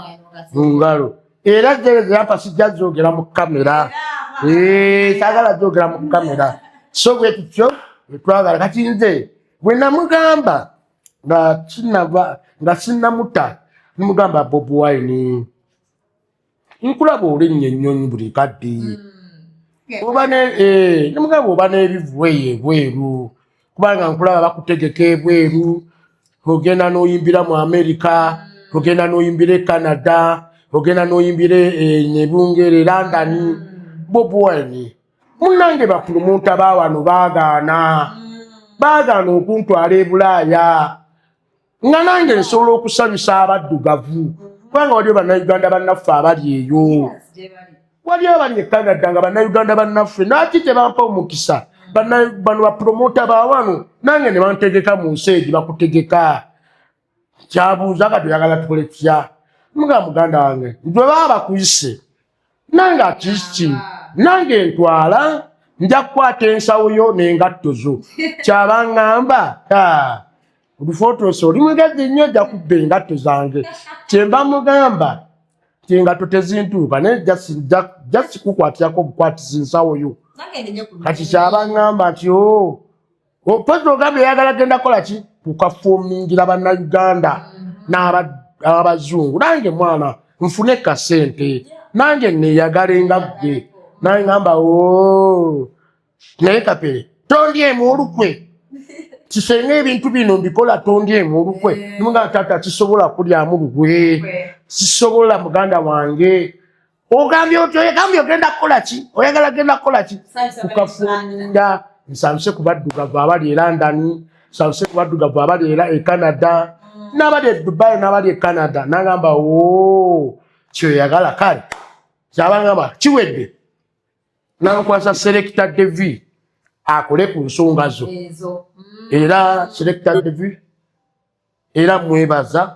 mu ngalo. Era zereza yampa, sijja zogera mu kamera, sagala zogera mu kamera. So bwe tutyo bwetwagala. Kati nze bwe namugamba nga kinava, nga sinnamuta, nimugamba, Bobi Wine, nkulaba olinnya ennyonyi buli kadde, oba nemugamba oba n'ebivu eyo ebweru, kubanga nkulaba bakutegeka ebweru, ogenda n'oyimbira mu Amerika, ogenda n'oyimbira e Canada, ogenda n'oyimbira e Bungere, London. Bobi Wine munnange, bapromoter bawano baagaana, baagaana okuntwala e Bulaaya, nga nange nsobola okusanyusa abaddugavu, kubanga waliyo Bannayuganda bannaffe abali eyo, waliyo abali e Canada nga Bannayuganda bannaffe. Naki tebampa omukisa bano bapromoter bawano nange ne bantegeka mu nsi egi bakutegeka? Kyabuuza kati oyagala tukole tutya? Muga muganda wange gwe baba bakuyise nange akiki nange ntwala, nja kukwata ensawo yo n'engatto zo. Kyaba ŋŋamba olufootose oli mugezi nnyo, ojja kubba engatto zange. Kyemba mugamba nti engatto tezintuuka, naye just kukwatirako obukwatizi nsawo yo. Kati kyaba ŋŋamba nti o pozi ogambye oyagala genda kukola ki? Kukafuumingira Bannayuganda n'abazungu, nange mwana nfune kasente, nange neyagale nga ggwe. Nange ngamba o naye Kapere tondyemu olukwe, kisenga ebintu bino mbikola tondyemu olukwe. Nimugamba taata kisobola kulyamu lukwe, sisobola muganda wange. Ogambye otyo, ogambye ogenda kukola ki? Oyagala genda kukola ki? Kukafuuminga nsanyuse ku baddugavu abali e London, nsanyuse ku baddugavu abali era e Canada n'abali e Dubai n'abali e Canada. Nagamba o kyoyagala kale. Kyabangamba kiwedde, nankwasa Selector Devi akole ku nsonga zo. Era Selector Devi era mwebaza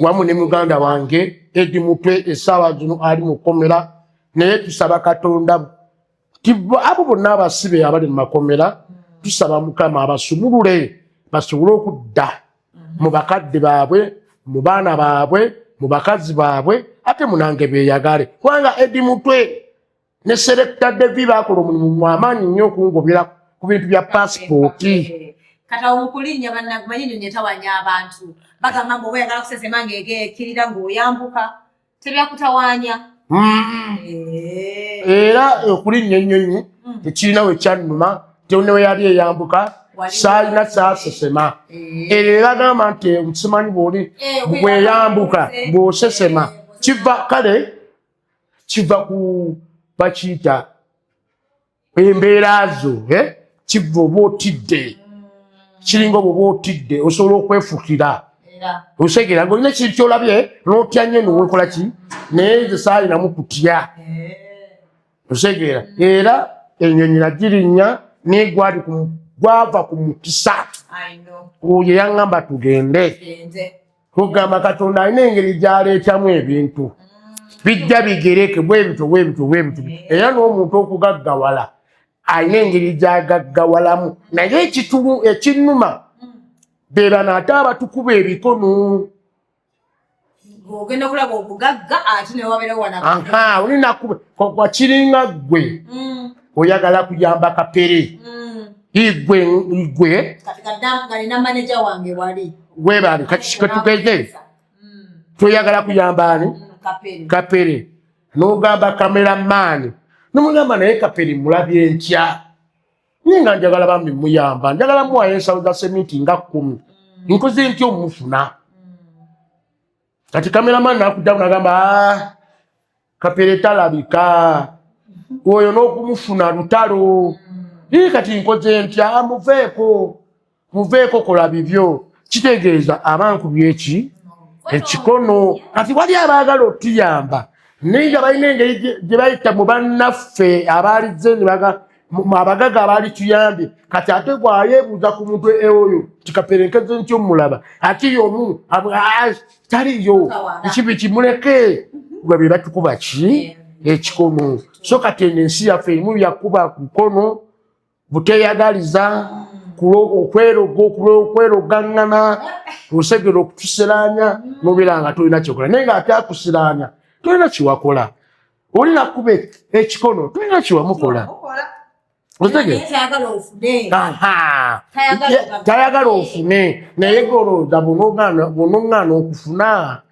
wamu ne muganda wange Edi Mutwe, essaawa zino ali mukomera, naye tusaba Katonda nti abo bonna abasibe abali mu makomera, tusaba Mukama abasumulule basobole okudda mu bakadde baabwe, mu baana baabwe, mu bakazi baabwe, ate munange beeyagale, kubanga Edi Mutwe ne Selector Devi bakola omulimu mwamaanyi nnyo okungobera ku bintu bya pasipooti. Kati awo mukulinnya bannamanyi ennyonyi etawanya abantu, bagamba mbu oba oyagala kusesema ng'egeekirira ng'oyambuka tebyakutawaanya? Era okulinnya ennyonyi tekirina we kyannuma, tenewe yali eyambuka saalina saasesema. Eryo ebagamba nti simanyi bwoli bweyambuka bw'osesema, kiva kale kiva ku bakiyita embeera zo, kiva oba otidde, kiringa oba oba otidde osobola okwefukira osegera ngaolina ekintu kyolabye n'otya nnyo newekola ki, naye nze saalinamu kutya osegeera. Era enyonyi nagirinnya naye gwali gwava ku mukisa oyo yaŋŋamba tugende. Kugamba Katonda alina engeri gyaleetamu ebintu bijja bigereke bwebityo bwebityo bwebityo. Era n'omuntu okugaggawala alina engeri gyagaggawalamu, naye ekitulu ekinnuma be bano ate abatukuba ebikono. Ogenda okulaba obugagga ate newabeerawo wana. Aha, olina kiringa ggwe oyagala kuyamba Kapere, igwe igwe. Kati nga nina maneja wange wali. Webale. Kati katugeze toyagala kuyamba ani? Kapere. Kapere, n'ogamba cameraman, nomugamba naye Kapere mulabye ntya, naye nga njagala bambi muyamba, njagala muwayo ensawo za seminti nga 10, nkoze ntya omufuna? Kati cameraman nakuddamu nagamba, "Ah, Kapere talabika oyo n'okumufuna lutalo. Ii, kati nkoze ntya? Muveeko, muveeko, kola bibyo." Kitegeeza aba nkubye eki ekikono. Kati wali abaagala otuyamba naye nga balina engeri gye bayita mu bannaffe abaalize ne abagaga abaali tuyambye. Kati ate bwayeebuuza ku muntu oyo nti Kapere nkeze ntyo omulaba, ate yomu taliyo ekibi kimuleke gwe be batukuba ki ekikono. So kati eno ensi yaffe erimu byakuba mukono, buteyagaliza, okweroga, okwerogaŋŋana, osegera okutusiraanya nobeera nga tolina kyokola, naye nga ate akusiraanya tolina kiwakola, olina kuba ekikono tolina kiwamukola. Otegere? Tayagala ofune. Aha. Tayagala Tayagala ofune, naye golowooza bw'onoŋŋaana okufuna,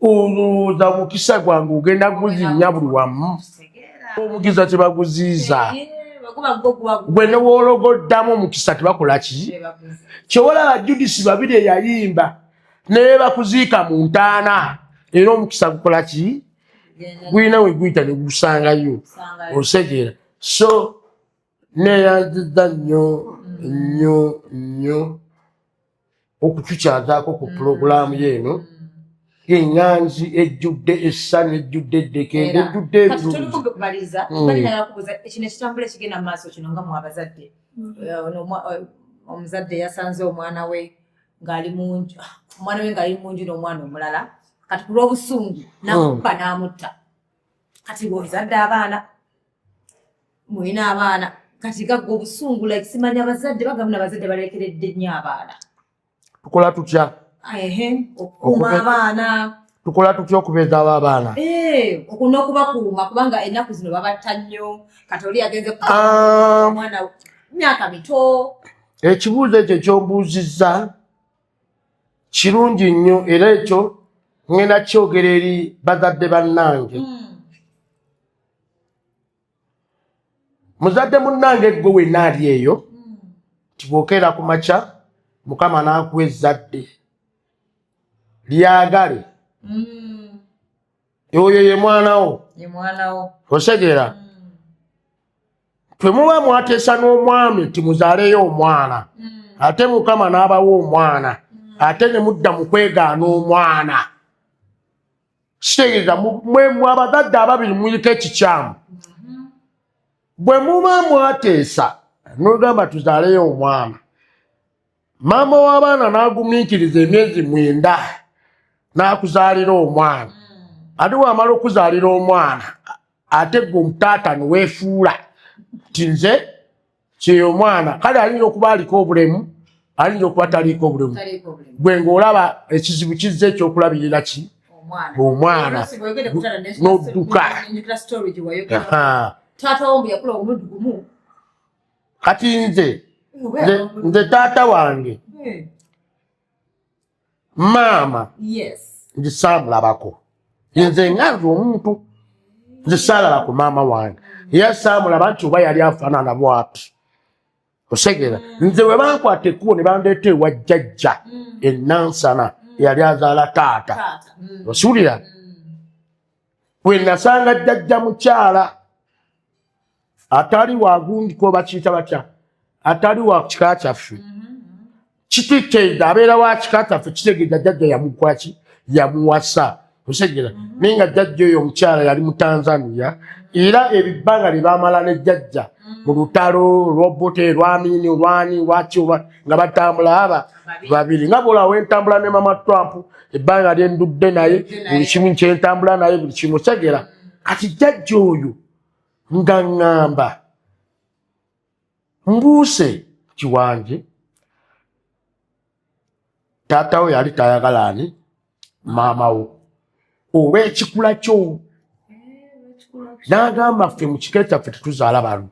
olowooza mukisa gwange ogenda guzinnya buli wamu, omukisa tebaguziiza. Gwe ne woologoddamu omukisa tebakola ki kyewalaba. Judisi babiri eyayimba naye bakuziika mu ntaana, era omukisa gukola ki? Gulina we guyita ne gusangayo, osegeera. So neyanziza nnyo nnyo nnyo okutukyazaako ku pulogulaamu yeeno enganzi ejjudde essanyu, ejjudde eddekende, ejjudde Kati tuli ebirungi. Kumaliriza, balina kubuuza kino ekitambula ekigenda mu maaso kino nga mu abazadde. Ono omuzadde yasanze omwana we. Ng'ali munju, omwana we ng'ali munju n'omwana omulala, kati ku lw'obusungu nakuba n'amutta. Kati ng'ozadde abaana, mulina abaana, kati gagga obusungu, like simanya abazadde bagamba, abazadde balekeredde nnyo abaana. Tukola tutya? Ehe, okukuuma abaana. Tukola tutya okubeezaawo abaana? Eh, n'okubakuuma, kubanga ennaku zino babatta nnyo. Kati oli agenze omwana myaka mito. Ekibuuzo ekyo ekyombuuzizza kirungi nnyo, era ekyo ŋŋenda kyogera eri bazadde bannange. Muzadde munnange, ggwe wenna ali eyo, nti bw'okeera ku makya Mukama n'akuwa ezzadde, lyagale. Oyo ye mwana wo. Ye mwana wo. Osegeera? Twe muba mwateesa n'omwami nti muzaaleyo omwana, ate Mukama n'abawa omwana, ate ne mudda mu kwegaana omwana, kitegeeza mwe mwe abazadde ababiri muliko ekikyamu. Bwe muba mwateesa n'ogamba tuzaaleyo omwana, maama w'abaana n'agumiikiriza emyezi 9 n'akuzaalira omwana, ate wamala okuzaalira omwana, ate gwe omutaata neweefuula nti nze kyeyo omwana, kale ayinza okuba aliko obulemu, ayinza okuba taliiko obulemu. Taliiko obulemu. Gwe ng'olaba ekizibu kizza ekyokulabirira ki? Omwana. Omwana. N'odduka. N'odduka. Story gye wayogera. Aha. Taata wo mbu yakula omulundi gumu. Kati nze taata wange, maama, nze saamulabako. Nze nga nze omuntu, nze saalaba ku maama wange, era saamulaba nti oba yali afaanana bwati. Osegeera? Nze bwe bankwata ekkubo ne bandeeta ewa jjajja enansana eyali azaala taata. Taata. Osuulira bwe nasanga jjajja mukyala atali wagundi, ko bakiyita batya, atali wa kika kyaffe. Kitegeeza abeera wa kika kyaffe, kitegeeza jjajja yamukwaki, yamuwasa. Osegeera? Naye nga jjajja oyo omukyala yali mu Tanzania, era ebibbanga lye bamala ne jjajja mu lutalo olwobote, olwamini, olwani, lwaki, nga batambula aba babiri, nga bwolawo entambula ne mama Trump, ebbanga lyendudde naye, buli kimu kyentambula naye, buli kimu. Osegeera? Kati jjajja oyo nga ŋŋamba mbuuse kiwanje, taata we yali tayagala ani, maama wo, olw'ekikula kyo. N'agamba ffe mu kika kyaffe tetuzaala balo.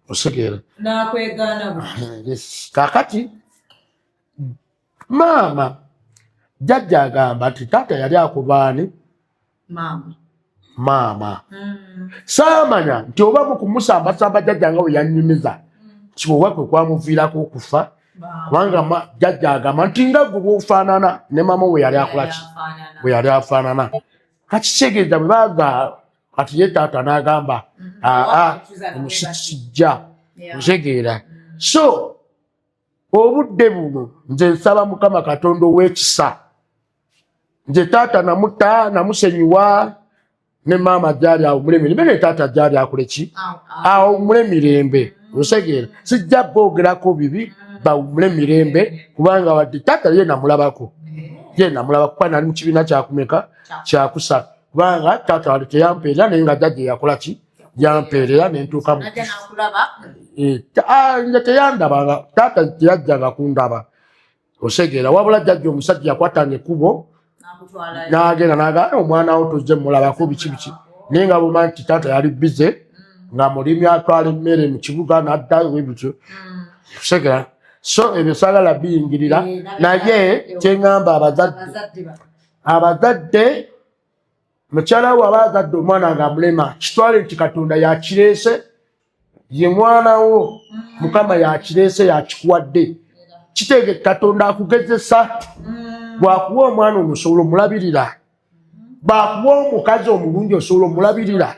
Osegeera? N'akwegaana bu. Yes. Kakati maama, jjajja agamba nti taata yali akubaani? Maama. Maama. Saamanya nti oba mu kumusambasamba jjajja nga bwe yannyumiza nti oba kwe kwamuviirako okufa, kubanga jjajja agamba nti nga gwe bw'ofaanana ne maama we yali akola ki, bwe yali afaanana. Kakitegeeza bwe baaga, kati ye taata n'agamba, aa, omusikijja. Ntegeera. So obudde buno nze nsaba Mukama Katonda ow'ekisa. Nze taata namuta, namusenyiwa, ne maama gyali awo mule mirembe, ne taata gyali akole ki, awo mule mirembe. Osegeera? Sijja boogerako bibi, bawumule mirembe, kubanga wadde taata ye namulabako, ye namulabako kuba nali mu kibiina kyakumeka, kyakusatu, kubanga taata wali teyampeerera, naye nga jjajja yakola ki, yampeerera nentuuka mu Najja n'akulaba. Eh, nze teyandabanga, taata teyajjanga kundaba. Osegeera? Wabula jjajja omusajja yakwatanga ekkubo N'akutwalayo. n'agenda naga omwana wo tuzze mulabako, biki biki, naye nga buma nti taata yali bize nga mulimi, atwala emmere mu kibuga n'addayo ebityo. Osegeera? So ebyo saagala biyingirira. Eh, naye kyeŋŋamba abazadde, Abazadde ba. Abazadde, mukyala wo aba azadde omwana nga amulema, kitwale nti Katonda yakireese, ye mwana wo. Mukama yakireese, yakikuwadde, kiteege Katonda akugezesa. Bwakuwa omwana ono, osobola omulabirira? Bakuwa omukazi omulungi, osobola omulabirira?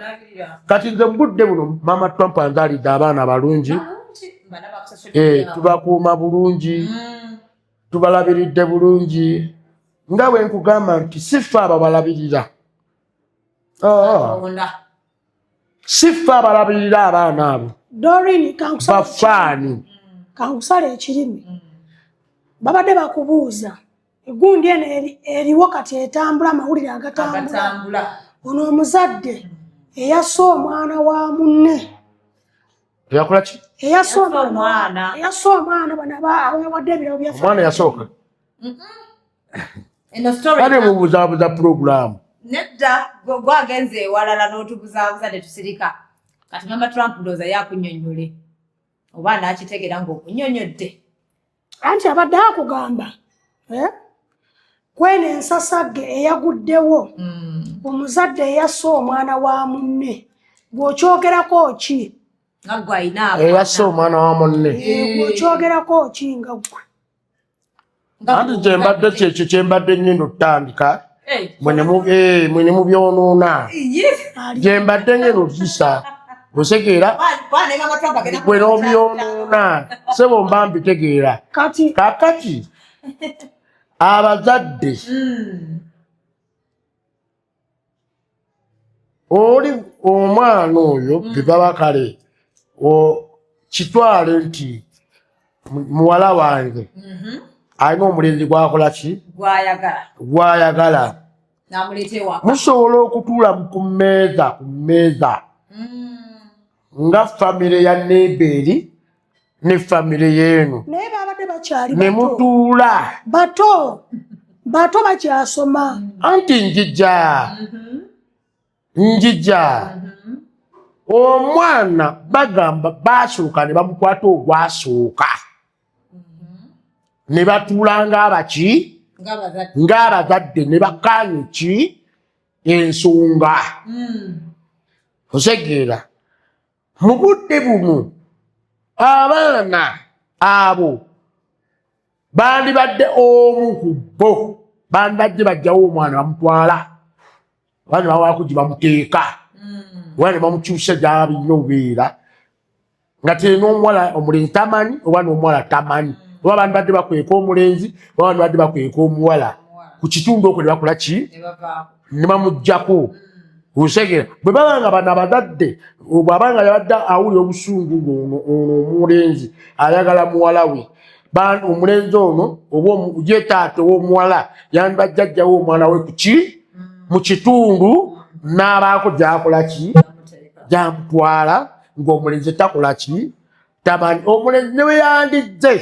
Kati nze mu budde buno mama Trump anzaalidde abaana balungi. Eh, tubakuuma bulungi, tubalabiridde bulungi, nga bwe nkugamba nti si ffe ababalabirira. Ah, si ffe abalabirira abaana abo. Doreen, kankusale. Bafaani. Kankusale ekirimi. Babadde bakubuuza egundi eno eriwo kati etambula, amawulire agatambula, ono omuzadde eyasse omwana wa munne. Eyakola ki? Eyasse omwana, eyasse omwana. Bano abawadde ebirabo bya Omwana yasooka. Kale mubuzaabuza pulogulaamu. Nedda, gwagenze ewalala n'otubuzaabuza ne tusirika. Kati Mama Trump ndowooza yakunnyonnyole oba anaakitegeera ng'okunnyonnyodde. Anti abadde akugamba, eh? Kweno ensasagge eyaguddewo, omuzadde eyasse omwana wa munne, bw'okyogerako ki? Nga gwe alina Eyasse omwana wa munne. Eh, bw'okyogerako ki nga ggwe? Anti kyembadde kyekyo kyembadde ngenda okutandika, mwe ne mubyonoona. Gyembadde ngenda okuyisa osegeera gwe n'obyonoona, sebo, mba mbitegeera. Kati Kakati abazadde, oli omwana oyo bebaba kale kitwale nti muwala wange alina omulenzi gwakola ki? Gwayagala. Gwayagala. N'amuleeta ewaka. Musobola okutuula ku mmeeza nga famire ya nebeeri ne famire yeeno. Naye babadde bakyali Ne bato. Mutuula. Bato bato, bakyasoma. Anti njija omwana bagamba basooka ne bamukwata ogwasooka ne batuula ng'abaki ng'abazadde. Ng'abazadde ne bakkaanya ki ensonga. Osegeera mu budde buno abaana abo bandibadde omu ku bo bandibadde bajjawo omwana bamutwala oba ne bawaako gye bamuteeka oba ne bamukyusa gy'alina obeera nga tee n'omuwala omulenzi tamanyi oba n'omuwala tamanyi, oba bandibadde bakweka omulenzi oba bandibadde bakweka omuwala ku kitundu okwo ne bakola ki? Ne bavaako. Ne bamugjako. Osegeera bwe baba nga bano abazadde, bw'aba nga yabadde awulira obusungu ng'ono ono omulenzi ayagala muwala we, omulenzi ono oba ye taata ow'omuwala yandibadde ajjawo omwana we ku ki mu kitundu n'abaako gy'akola ki, gyamutwala ng'omulenzi takola ki, tamanyi. Omulenzi ne bwe yandizze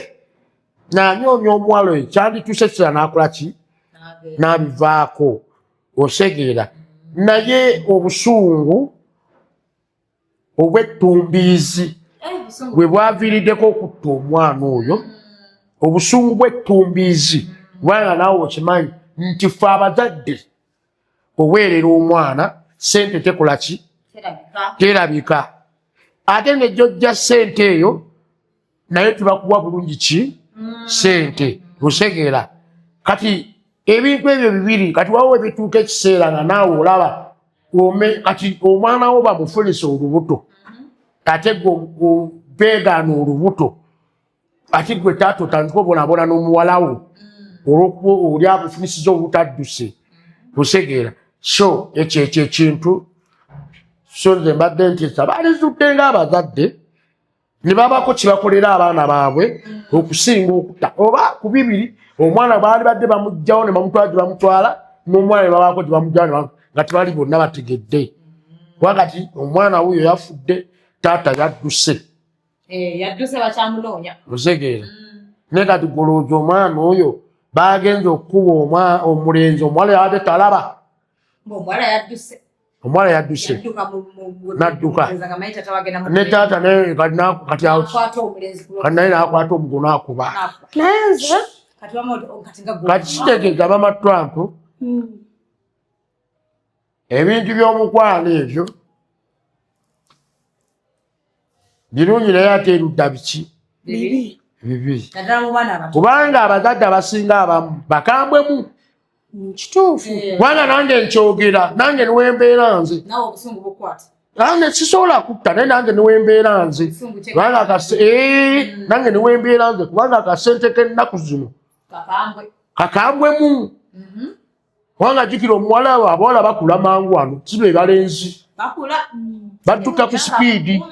n'anyoonya omuwala oyo, kyandituuse kira n'akola ki, n'abivaako. Osegeera naye obusungu obwettumbiizi bwe bwaviiriddeko okutta omwana oyo, obusungu bwettumbiizi, kubanga naawe okimanyi nti ffe abazadde oweerera omwana sente tekola ki? Terabika. Terabika. Ate nejojja sente eyo naye tubakuwa bulungi ki sente. Osegeera kati ebintu ebyo bibiri kati wawo ebituuka ekiseera nga naawe olaba kati omwana wo bamufunisa olubuto, ate gwe beegaana olubuto, ate gwe taata otandika obonaabona n'omuwala wo olwokuba oli abufunisiza obutadduse. Osegeera? So ekyo ekintu, so nze mbadde ntiisa balizudde ng'abazadde ne babako kyebakolera abaana baabwe okusinga okutta oba ku bibiri. Omwana baali badde bamugjawo ne bamutwala gye bamutwala, n'omwana ne babaako gye bamugjawo nga tebali bonna bategedde, kuba kati omwana wuyo yafudde, taata yadduse. Eh, yadduse, bakyamunoonya. Osegeera? Naye kati golowooza omwana oyo bagenza okukuba omulenzi, omuwala yabadde talaba. Ng'omuwala yadduse. Omuwala yadduse. Yadduka N'adduka. nga manyi tata wagenda Ne taata naye kati kati awo akwata omulenzi ku kati naye n'akwata omugo n'akuba. N'akuba. Naye nze Kati wama kati nga gwe Kati kitegeeza Mama Trump, ebintu by'omukwano ebyo birungi, naye ate erudda biki? Bibi. Bibi. Naddala mu baana abato. Kubanga abazadde abasinga abamu bakambwemu. Kituufu. Kubanga nange nkyogera, nange niwembeera nze Naawe obusungu bukwata. Nange sisobola kutta, naye nange niwembeera nze Obusungu kubanga nange niwembeera nze, kubanga akasente k'ennaku zino Kakambwe. Kakambwemu, kubanga jjukira omuwala abawala bakula mangu wano, si be balenzi. Bakula. Badduka ku sipiidi.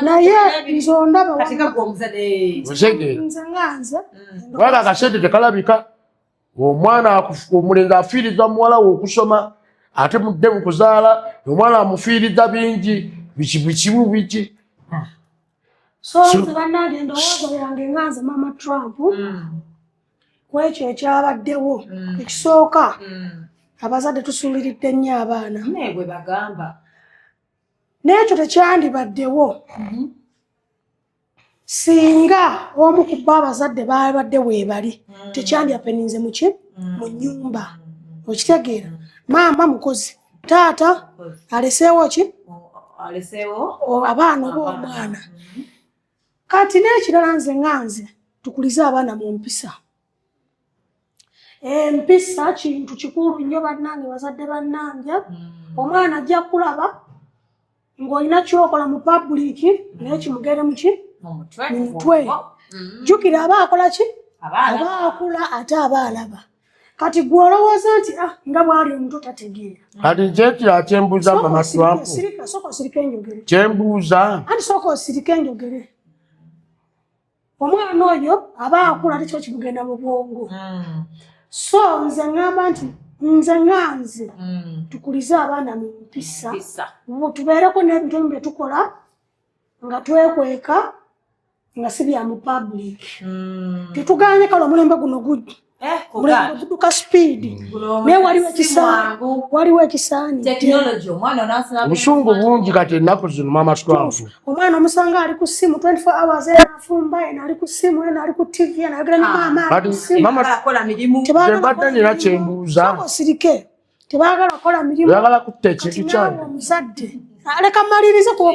Naye nze ondaba Kati wamma. gwe omuzadde. Osegeera? Nze nga nze. Kubanga akasente tekalabika. Omwana omulenzi afiiriza muwala we okusoma, ate mudde mu kuzaala, omwana amufiiriza bingi, biki bikibu biki. So nze bannange, endowooza yange nga nze Mama Trump ku ekyo ekyabaddewo, ekisooka, abazadde tusuuliridde nnyo abaana. Naye bwe bagamba. N'ekyo tekyandibaddewo singa omu ku bo abazadde babadde weebali. Tekyandyapeninze muki mu nnyumba, okitegeera? Maama mukozi, taata aleseewo ki? Aleseewo Abaana oba omwana. Kati n'ekirala, nze nga nze, tukulize abaana mu mpisa. Empisa kintu kikulu nnyo bannange, bazadde bannange. Omwana ajja kulaba ng'olina kyokola mu public, naye kimugere muki? Mu mutwe. Mu mutwe. Jjukira aba akola ki? Abaana. Aba akula ate aba alaba. Kati gwe olowooza nti ah, nga bwali omuto tategeera. Kati nkyekira kyembuuza, Sooka Mama osirike, Trump. sirika, sooka osirike enjogere. Kyembuuza. Anti sooka osirike enjogere. Omwana oyo aba akula, ate kiba kimugenda mu bwongo. So nze ŋŋamba nti nze nga nze, tukulize abaana mu mpisa. Mpisa. Tubeereko n'ebintu ebimu bye tukola nga twekweka, nga si bya mu public. Tetuganye kale omulembe guno Eh, omulembe gudduka speed, naye waliwo waliwo ekisaanidde. Tekinologi, omwana onasina. Obusungu bungi kati ennaku zino, Mama Trump. Omwana omusanga ali ku ssimu 24 hours, ena afumba, ena ali ku ssimu, ena ali ku TV, ena ayogera ne maama ali Kati ku ssimu. Mama, Akola mirimu. Tebaagala mbadde kukola nina mirimu. kyembuuza. Sooka osirike. Tebaagala kukola mirimu. Oyagala kutta Kati ekintu naawe kyange. omuzadde, leka mmalirize kuba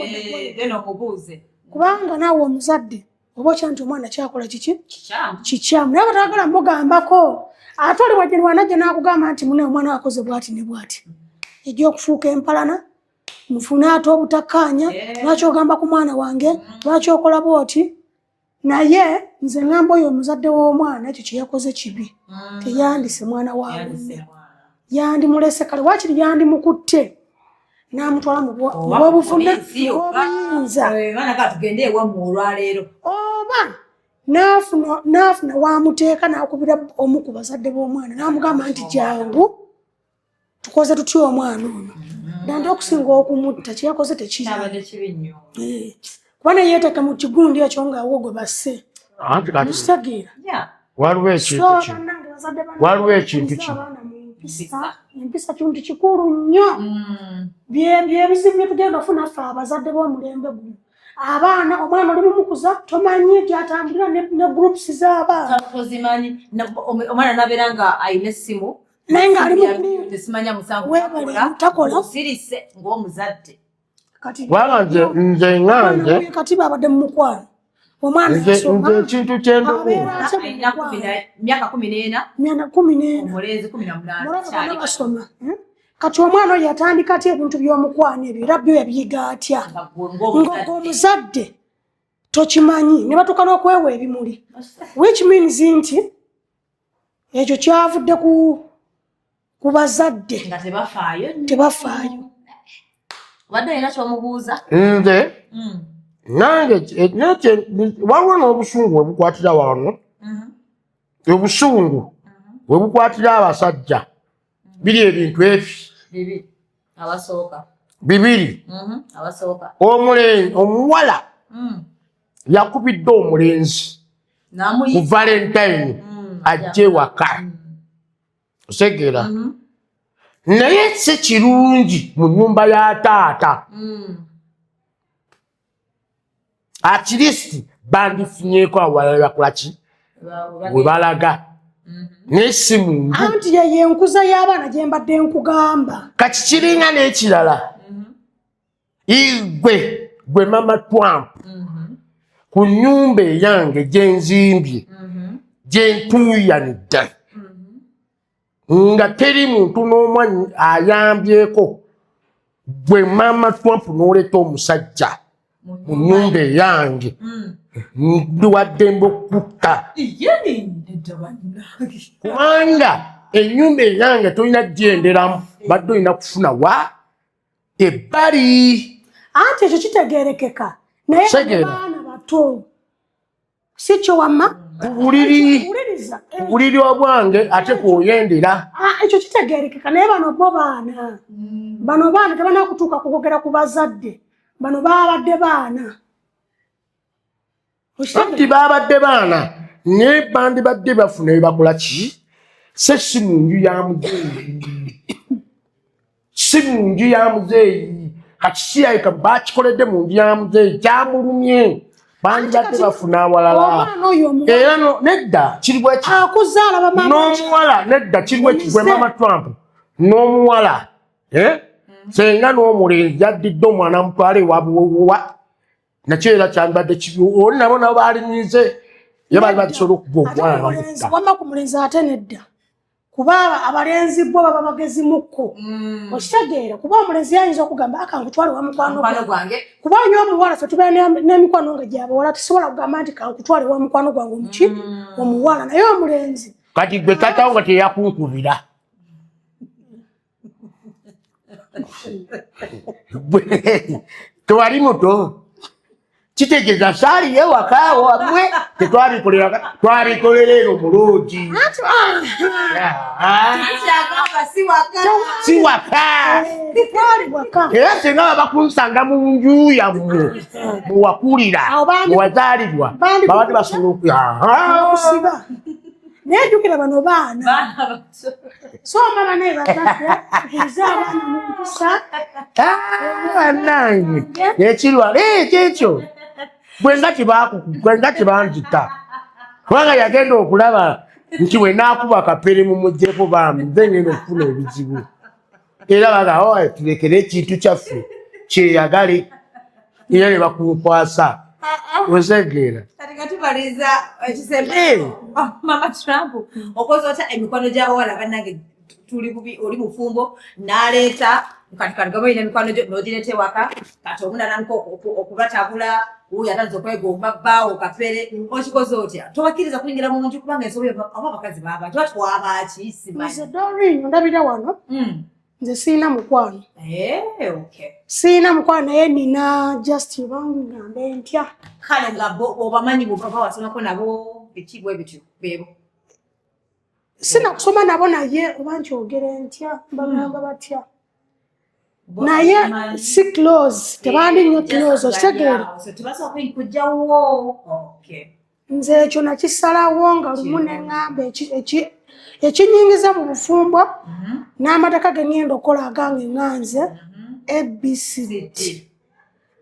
Then omubuuze. kubanga naawe omuzadde oba okya nti omwana kyakola kiki? Kikyamu. Kikyamu, naye batagala mugambako. Ate oli wajja wanajja n'akugamba nti mune omwana wakoze bwati ne bwati, ejja okufuuka empalana, mufune ate obutakkaanya. Lwaki ogamba ku mwana wange? Lwaki okola bwoti? Naye nze ŋŋamba oyo omuzadde w'omwana, ekyo kye yakoze kibi. Teyandise mwana wa munne, yandimulese. Kale wakiri yandimukutte n'amutwala mu bwobuvune, bwobuyinza. Baana ka tugende ewammwe olwaleero. Oba n'afuna wamuteeka, n'akubira omu ku bazadde b'omwana n'amugamba nti jangu tukoze tutya omwana ono, dandi okusinga okumutta. Kyeyakoze tekiri. Kyabadde kibi nnyo. Eh, kuba naye yeeteeka mu kigundi ekyo ngaawo gwe basse. Anti kati Mukitegeera? Waliwo So ekintu kino. bannange, bazadde bannange, Waliwo ekintu tukuze kino. abaana mu mpisa. Empisa kintu kikulu nnyo. Byebizibu byetugenda ofuna ffe abazadde b'omulembe guno. Abaana, omwana oli mumukuza, tomanyi gyatambulira ne groups z'abaana. Tozimanyi. Omwana nabeera nga ayina essimu Naye ng'ali mukulu. Tesimanya musanvu. Weebale, takola. Osirise ng'omuzadde. Kati Kubanga nze nga nze omwana kati babadde mu mukwano, omwana nze asoma, nze ekintu kyendowooza abeera atya mu Alina mukwano? Myaka 14. Myaka 14. Omulenzi 18. Mulaba Kyali bonna basoma, eh? Kati omwana oyo yatandika atya ebintu by'omukwano ebyo, era byo yabiyiga atya? Nga gwe ng'omuzadde. Nga omuzadde tokimanyi, ne batuuka n'okwewa ebimuli, which means nti ekyo kyavudde ku bazadde. Nga tebafaayo nnyo. Tebafaayo. Obadde olina kyomubuuza? Nze nange naye waliwo n'obusungu we bukwatira wano, obusungu we bukwatira abasajja, biri ebintu ebi Bibi abasooka. Bibiri. Abasooka. Omulenzi, omuwala yakubidde omulenzi ku Namuyita. Valentine ajje ewaka, osegeera? Naye si kirungi mu nyumba ya taata. At least bandifunyeeko awalala bakolaki we balaga, naye si munju. Anti yeyo enkuza y'abaana gye mbadde nkugamba. Kati kiringa n'ekirala, igwe gwe Mama Trump, ku nyumba eyange gyenzimbye, gyentuuyanidde, nga teri muntu n'omu ayambyeko, gwe Mama Trump n'oleta omusajja mu nyumba eyange, ndi waddembe okutta. Ye nedda bannange. Kubanga ennyumba eyange tolina gyenderamu, badde olina kufuna wa ebbali. Anti ekyo kitegerekeka. Naye Segera. baana bato, si kyo wamma? Ku buliri. Wuliriza. Ku buliri obwange ate kwoyendera. Ah, ekyo kitegeerekeka, naye bano bo baana, bano baana tebanakutuuka kukwogera ku bazadde. Bano babadde baana. Anti babadde baana, naye bandibadde bafuna ebakola ki? Se si mu nju ya muzeeyi, si mu nju ya muzeeyi. Kati siyayika bakikoledde mu nju ya muzeeyi, kyamulumye. Bandibadde bafuna awalala. Omwana oyo omuwala Era no nedda, kiri bweki akuzaala bamaama. N'omuwala nedda, kiri bweki gwe mama Trump n'omuwala, eh? Senga n'omulenzi yaddidde omwana amutwale ewabuwa, nakyo era kyandibadde kibi. Oli nabo nabo balinyize ye bali bakisobola okuba Ate omuwala ku mulenzi, bamutta. Wamma ku mulenzi ate nedda, kuba abalenzi bo baba bagezimukko, okitegeera? Kuba omulenzi yayinza okugamba akankutwale wa mukwano mukwano gwange. Gwange. Kuba nyo omuwala, fe tubeera n'emikwano nga gyabawala, tusobola kugamba nti kankutwale wa mukwano gwange omuki, omuwala, naye omulenzi Kati gwe tatawo nga teyakunkubira. Tewali muto, kitegeeza saaliyo ewakaawo wamwe tetwabikolera, twabikolera ero muloogi. Kyagamba si waka. Si waka. Twali waka. Era singa baba kunsanga mu nju yammwe muwakulira, Awo muwazaalibwa, babadde basobola okusiba, naye jjukira bano baana. Baana bato. So mama naye bazadde, tukirize abaana mu mpisa. Bannange, ekirwa ekyo ekyo gwe nga tebanzita, kubanga yagenda okulaba nti bwe naakuba Kapere mumugyeko, bambi nze ngenda okufuna ebizibu. Era baga, "Oh, tulekere ekintu kyaffe kyeyagale," era ne bakunkwasa, osegeera? Kati nga tumaliriza ekisembe, Eh. mama Trump, okoze otya emikwano gy'abawala? Bannange, tuli bubi. Oli mufumbo n'aleeta, kati kati gaba olina emikwano gyo n'ogireeta ewaka, kati omu natandika okubatabula, wuuyo atandise okwegomba bbaawo Kapere. Okikoze otya? Tobakkiriza kuyingira mu nju kubanga ensobi oba abakazi baaba tuba twabaaki, simanyi. Nze Dorin, ndabira wano, nze siina mukwano. Eh, okay. Siina mukwano, naye nina just bangambe ntya. Kale nga bo obamanyi, bwebaba wasomako nabo, biki bwe bityo beebo? Sina kusoma nabo, naye oba nkyogere ntya, bagamba batya, naye si close, tebandi nnyo close, okitegeera? Tebasobola kujjawo, okay. Nze ekyo nakisalawo nga lumu neŋŋamba ekinyingiza mu bufumbo n'amateeka ge ŋŋenda okukola agange ŋŋanze ABCD.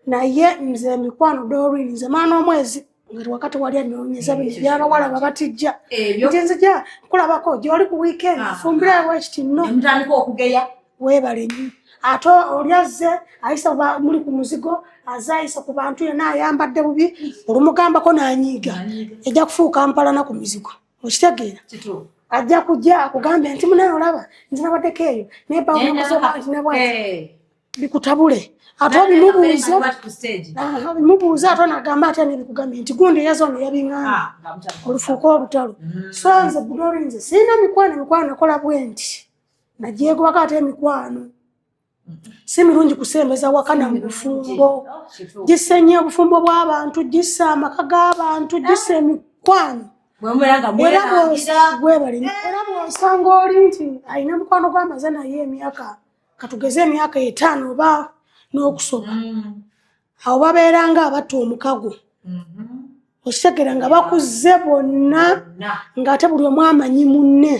Naye nze emikwano, Dorin, nze maana omwezi nga wakati wali annoonyeza bino ebyabawala babatijja Ebyo. nti nzija nkulabako gyoli ku weekend, fumbirawo ekiti nno. Nemutandika okugeya. Weebale nnyo. Ate oli azze ayisa muli ku muzigo, azze ayisa ku bantu, yenna ayambadde bubi, olumugambako n'anyiiga, ejja kufuuka mpalana ku mizigo, okitegeera? Kituufu. Ajja kujja akugambe nti munaye olaba nze nabaddeko eyo, naye bawo bikutabule. Ate obimubuuze, aha, obimubuuze, ate onagamba ate nebikugambye nti gundi eyaza ono yabiŋŋamba, olufuuka olutalo. So nze Budoli, nze sirina mikwano. Emikwano nakola bwe nti nagyegobako, ate emikwano si mirungi kusembeza waka na mu bufumbo. Gisa ennyo obufumbo bw'abantu, gisa amaka g'abantu, gisa emikwano. Bwemubeera nga Era mwerangira. Gwebale nnyo. Era bw'osanga oli nti alina mukwano gw'amaze naye emyaka, katugeze emyaka 5 oba n'okusoba, awo babeera nga abatta omukago, okitegeera, nga bakuze bonna, ng'ate buli omu amanyi munne.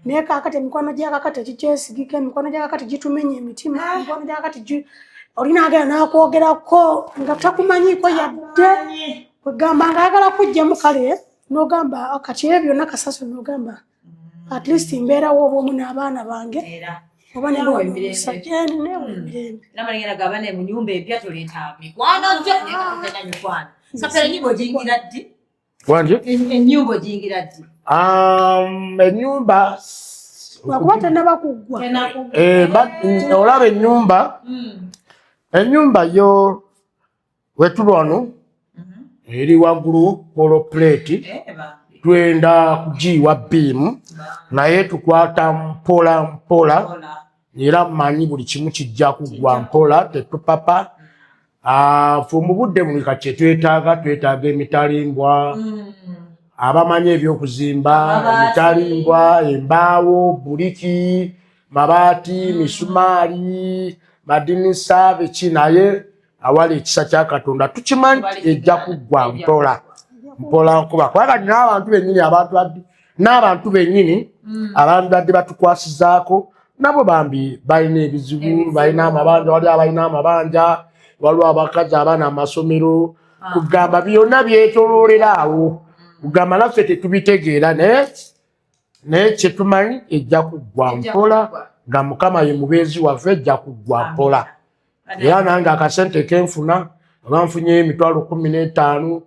Naye kaakati emikwano gya kakati tekikyesigika, emikwano gya kakati gitumenya emitima, emikwano gya kakati olina agenda n'akwogerako nga takumanyiiko yadde, kwegamba nga ayagala kujjamu. Kale n'ogamba, "Ah, kati ebyo byonna kasaso," n'ogamba, "At least mbeerawo obwomu n'abaana bange." Era Oba Neewa emirembe. nemusajja neewa emirembe. Namalengera gaba ne mu nyumba empya toleeta mikwano gyo, naye mikwano. Kapere, ennyumba ogiyingira ddi? Wanje? Ennyumba ogiyingira ddi? Ennyumba Lwakuba tennaba kuggwa. Eh, olaba ennyumba, ennyumba yo wetuli wano eri waggulu hollow plate. Twenda kugiyiwa beam, naye tukwata mpola mpola, era mmanyi buli kimu kijja kuggwa mpola, tetupapa. Ah, ffe mu budde buno kati kyetwetaaga, twetaaga emitalimbwa, abamanyi ebyokuzimba, Amabaati. Emitalimbwa, embaawo, buliki, mabaati, misumaali, madinisa, biki. Naye awali ekisa kya Katonda tukimanyi nti ejja kuggwa mpola mpola nkuba, kubanga n'abantu bennyini, abantu n'abantu bennyini, abantu badde batukwasizaako nabo bambi balina ebizibu. Ebizibu. Balina amabanja, waliwo abalina amabanja, waliwo abakazi, abaana, amasomero, kugamba byonna byetoloolera awo, kugamba naffe tetubitegeera, naye kyetumanyi ejja kuggwa Ejja mpola kuggwa. Nga Mukama ye mubeezi waffe, ejja kuggwa mpola. Era nange akasente kenfuna, oba nfunyeyo 150,000,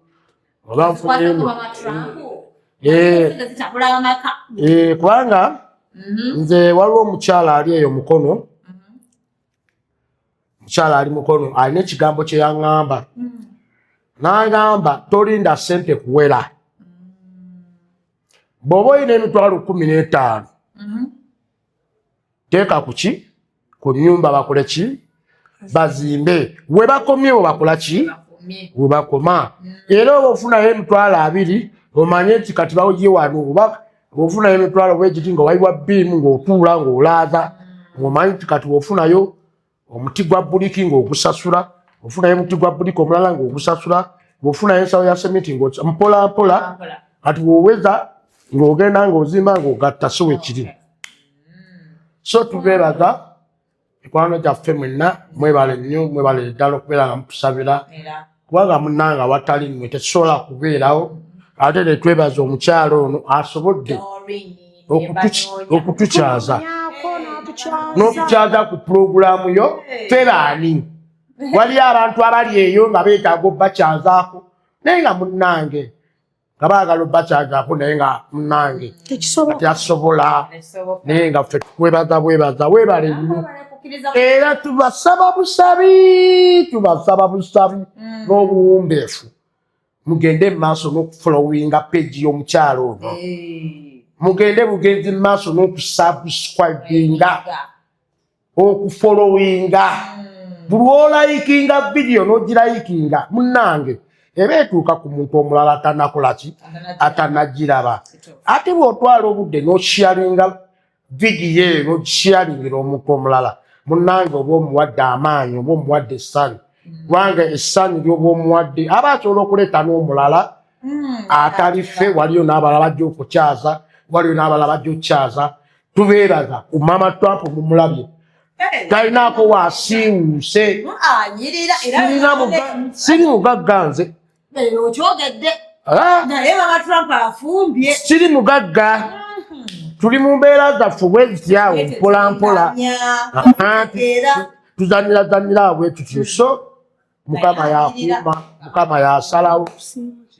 oba nfunyeyo kubanga nze waliwo omukyala ali eyo Mukono, mukyala ali Mukono, alina ekigambo kye yaŋŋamba, n'agamba, "Tolinda ssente kuwera. Bw'oba olina 150,000, teeka ku ki, ku nnyumba, bakole ki, bazimbe. We bakomyewo bakola ki, we bakoma. Era oba ofunayo 20,000, omanye nti kati bawuye wano. Oba ofunayo emitwalo bwegiti nga wayiwa biimu, ng'otuula ng'olaaza, ng'omanyi nti kati ofunayo omuti gwa buliki ng'ogusasula, ofunayo omuti gwa buliki omulala ng'ogusasula, ng'ofunayo ensawo ya semiti mpola mpola. Kati bw'oweza ng'ogenda ng'ozimba ng'ogatta, so wekiri. So tubeebaza, mikwano gyaffe mwenna, mwebale nnyo, mwebale ddala okubeera nga mutusabira, kubanga munnanga awatali mmwe tetusobola kubeerawo. Ate netwebaza omukyalo ono asobodde okutukyaza Tunoonyaako n'atukyaza. N'otukyaza ku pulogulaamu yo. Ffe baani? Waliyo abantu abali eyo nga beetaaga obbakyazaako, naye nga munnange nga baagala obbakyazaako, naye nga munnange Tekisoboka. Tyasobola, naye nga ffe tukwebaza bwebaza, weebale nnyo. Era tubasaba busabi, tubasaba busabi n'obuwumbeefu, mugende mu maaso n'okufollowinga page y'omukyalo ono, mugende bugenzi mu maaso n'okusubscribinga, okufollowinga. Buli lw'olikinga vidiyo n'ogilikinga, munnange, eba etuuka ku muntu omulala atanakola ki, atanagiraba. Ate bw'otwala obudde n'osharinga vidiyo eyo, n'ogisharingira omuntu omulala, munnange, oba omuwadde amaanyi, oba omuwadde essanyu, kubanga essanyu ly'oba omuwadde aba asobola okuleeta n'omulala atali ffe. Waliyo n'abalala bajja okukyaza, waliyo n'abalala bajja okukyaza. Tubeeraza ku Mama Trump, mumulabye, talinaako wasiiwuuse. Anyirira era. Siri mugagga nze. Okyogedde. Ah, Naye Mama Trump afumbye. Siri mugagga, tuli mu mbeera zaffe bwezityawo, mpola mpola. Aha, Era tuzanyira zanyira awo bwe tutyo. So Mukama yakuuma, Mukama yasalawo.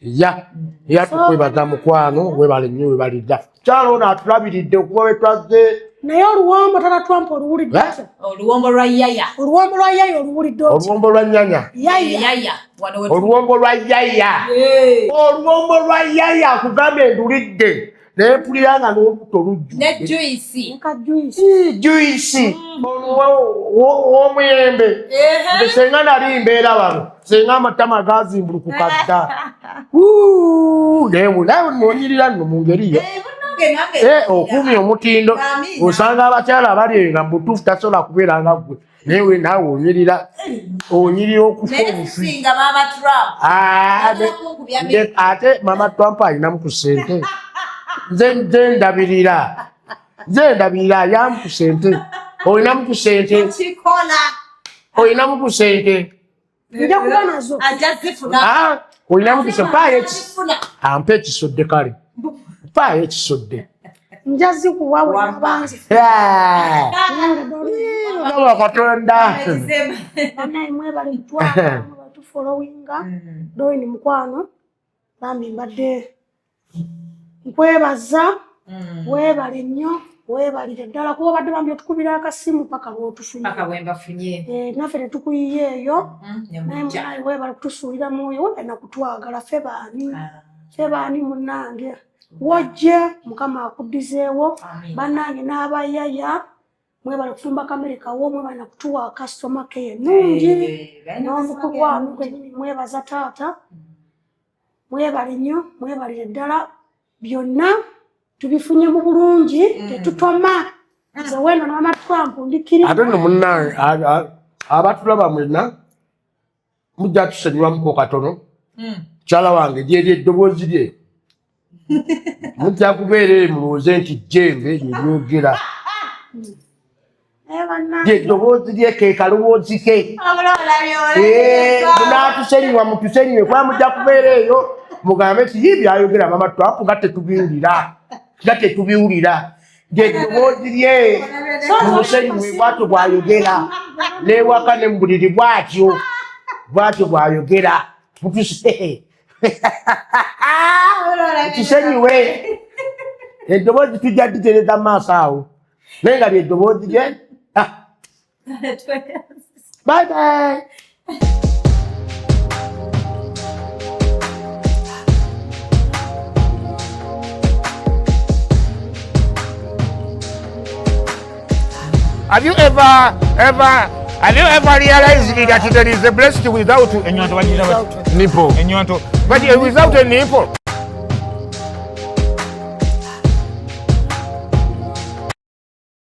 Ya era tukwebaza, mukwano, webale nnyo, webalidda. Kyalo ono atulabiridde okuva we twazze. Naye oluwombo, tata Trump, oluwulidde Eh? otya? Oluwombo lwa yaya. Oluwombo lwa yaya oluwulidde otya? Oluwombo lwa nyanya. Yaya. Yaya wano we. Oluwombo lwa yaya. Oluwombo lwa yaya, akugambye ndulidde naye mpulira nga n'olubuto lujjudde. Ne juice. Nka juice. Juice w'omuyembe. Nze senga nali mbeera wano, senga amatama gazimbulukuka dda. Wuu, naye nawe nonyirira nno mu ngeri yo. Eh, okuumya omutindo. Amiina. Osanga abakyala abali eyo nga mubutuufu tasobola kubeera nga ggwe, naye we naawe onyirira, onyirira okufa Naye obufi. sisinga Mama Trump. Ah, Agala kunkubya ate Mama Trump alinamu ku ssente. Nze ndabirira, nze ndabirira, ayamu ku ssente. Olinamu ku ssente? Kikola. Olinamu ku ssente? Nja kuba nazo. Ajja zifuna. Ah, olinamu ku ssente? Mpaayo Zifuna. Ampa ekisodde, kale mpaayo ekisodde. Nja zikuwa wenabanzi. Ah, Mukama Katonda. Banaye, mwebale mutwala batufollowinga. Doreen mukwano, bambi mbadde nkwebaza, weebale nnyo, weebalire ddala kuba obadde bambi otukubira akasimu paka lwotufunye. Paka bwe mbafunye. Eh, naffe tetukuyiye eyo. Ne Naye mujja. munaye, weebale kutusuulira mwoyo, weebale nakutwagala. Ffe baani? Ffe baani munnange? Wojje, Mukama akuddizeewo. Amiina. Bannange n'abayaya. Mwebale kufumba kamere kawo, mwebale nakutuwa customer care ennungi n'omukugu wanu gwennyini. Mwebaza taata, mwebale nnyo, mwebalire ddala. Byonna tubifunye mu bulungi, tetutoma. Nze weno ne mama Trump ndikiri. Ate nno munnange, abatulaba mwenna mujja tusonyiwamuko katono. Mukyala wange lyeri eddoboozi lye mujja kubeera eyo mulowooze nti jembe lyeryogera. Naye bannange, Lyeddoboozi lye ke kaloboozi ke. Munatusonyiwa, mutusonyiwe, kuba mujja kubeera eyo mugambe nti ye byayogera mama Trump nga tetubiwulira, nga tetubiwulira. Lyeddoboozi lye, mumusonyiwe. Bwatyo bwayogera newaka ne mubuliri, bwatyo bwatyo bwayogera. Mutusonyiwe, eddoboozi tujja ditereza mu maaso awo, naye nga lyeddoboozi lye. Ah. Bye bye. Have you ever, ever, have you ever realized that there is a blessed without ennyonto? Bagira bati Nipple. Ennyonto, but without a nipple.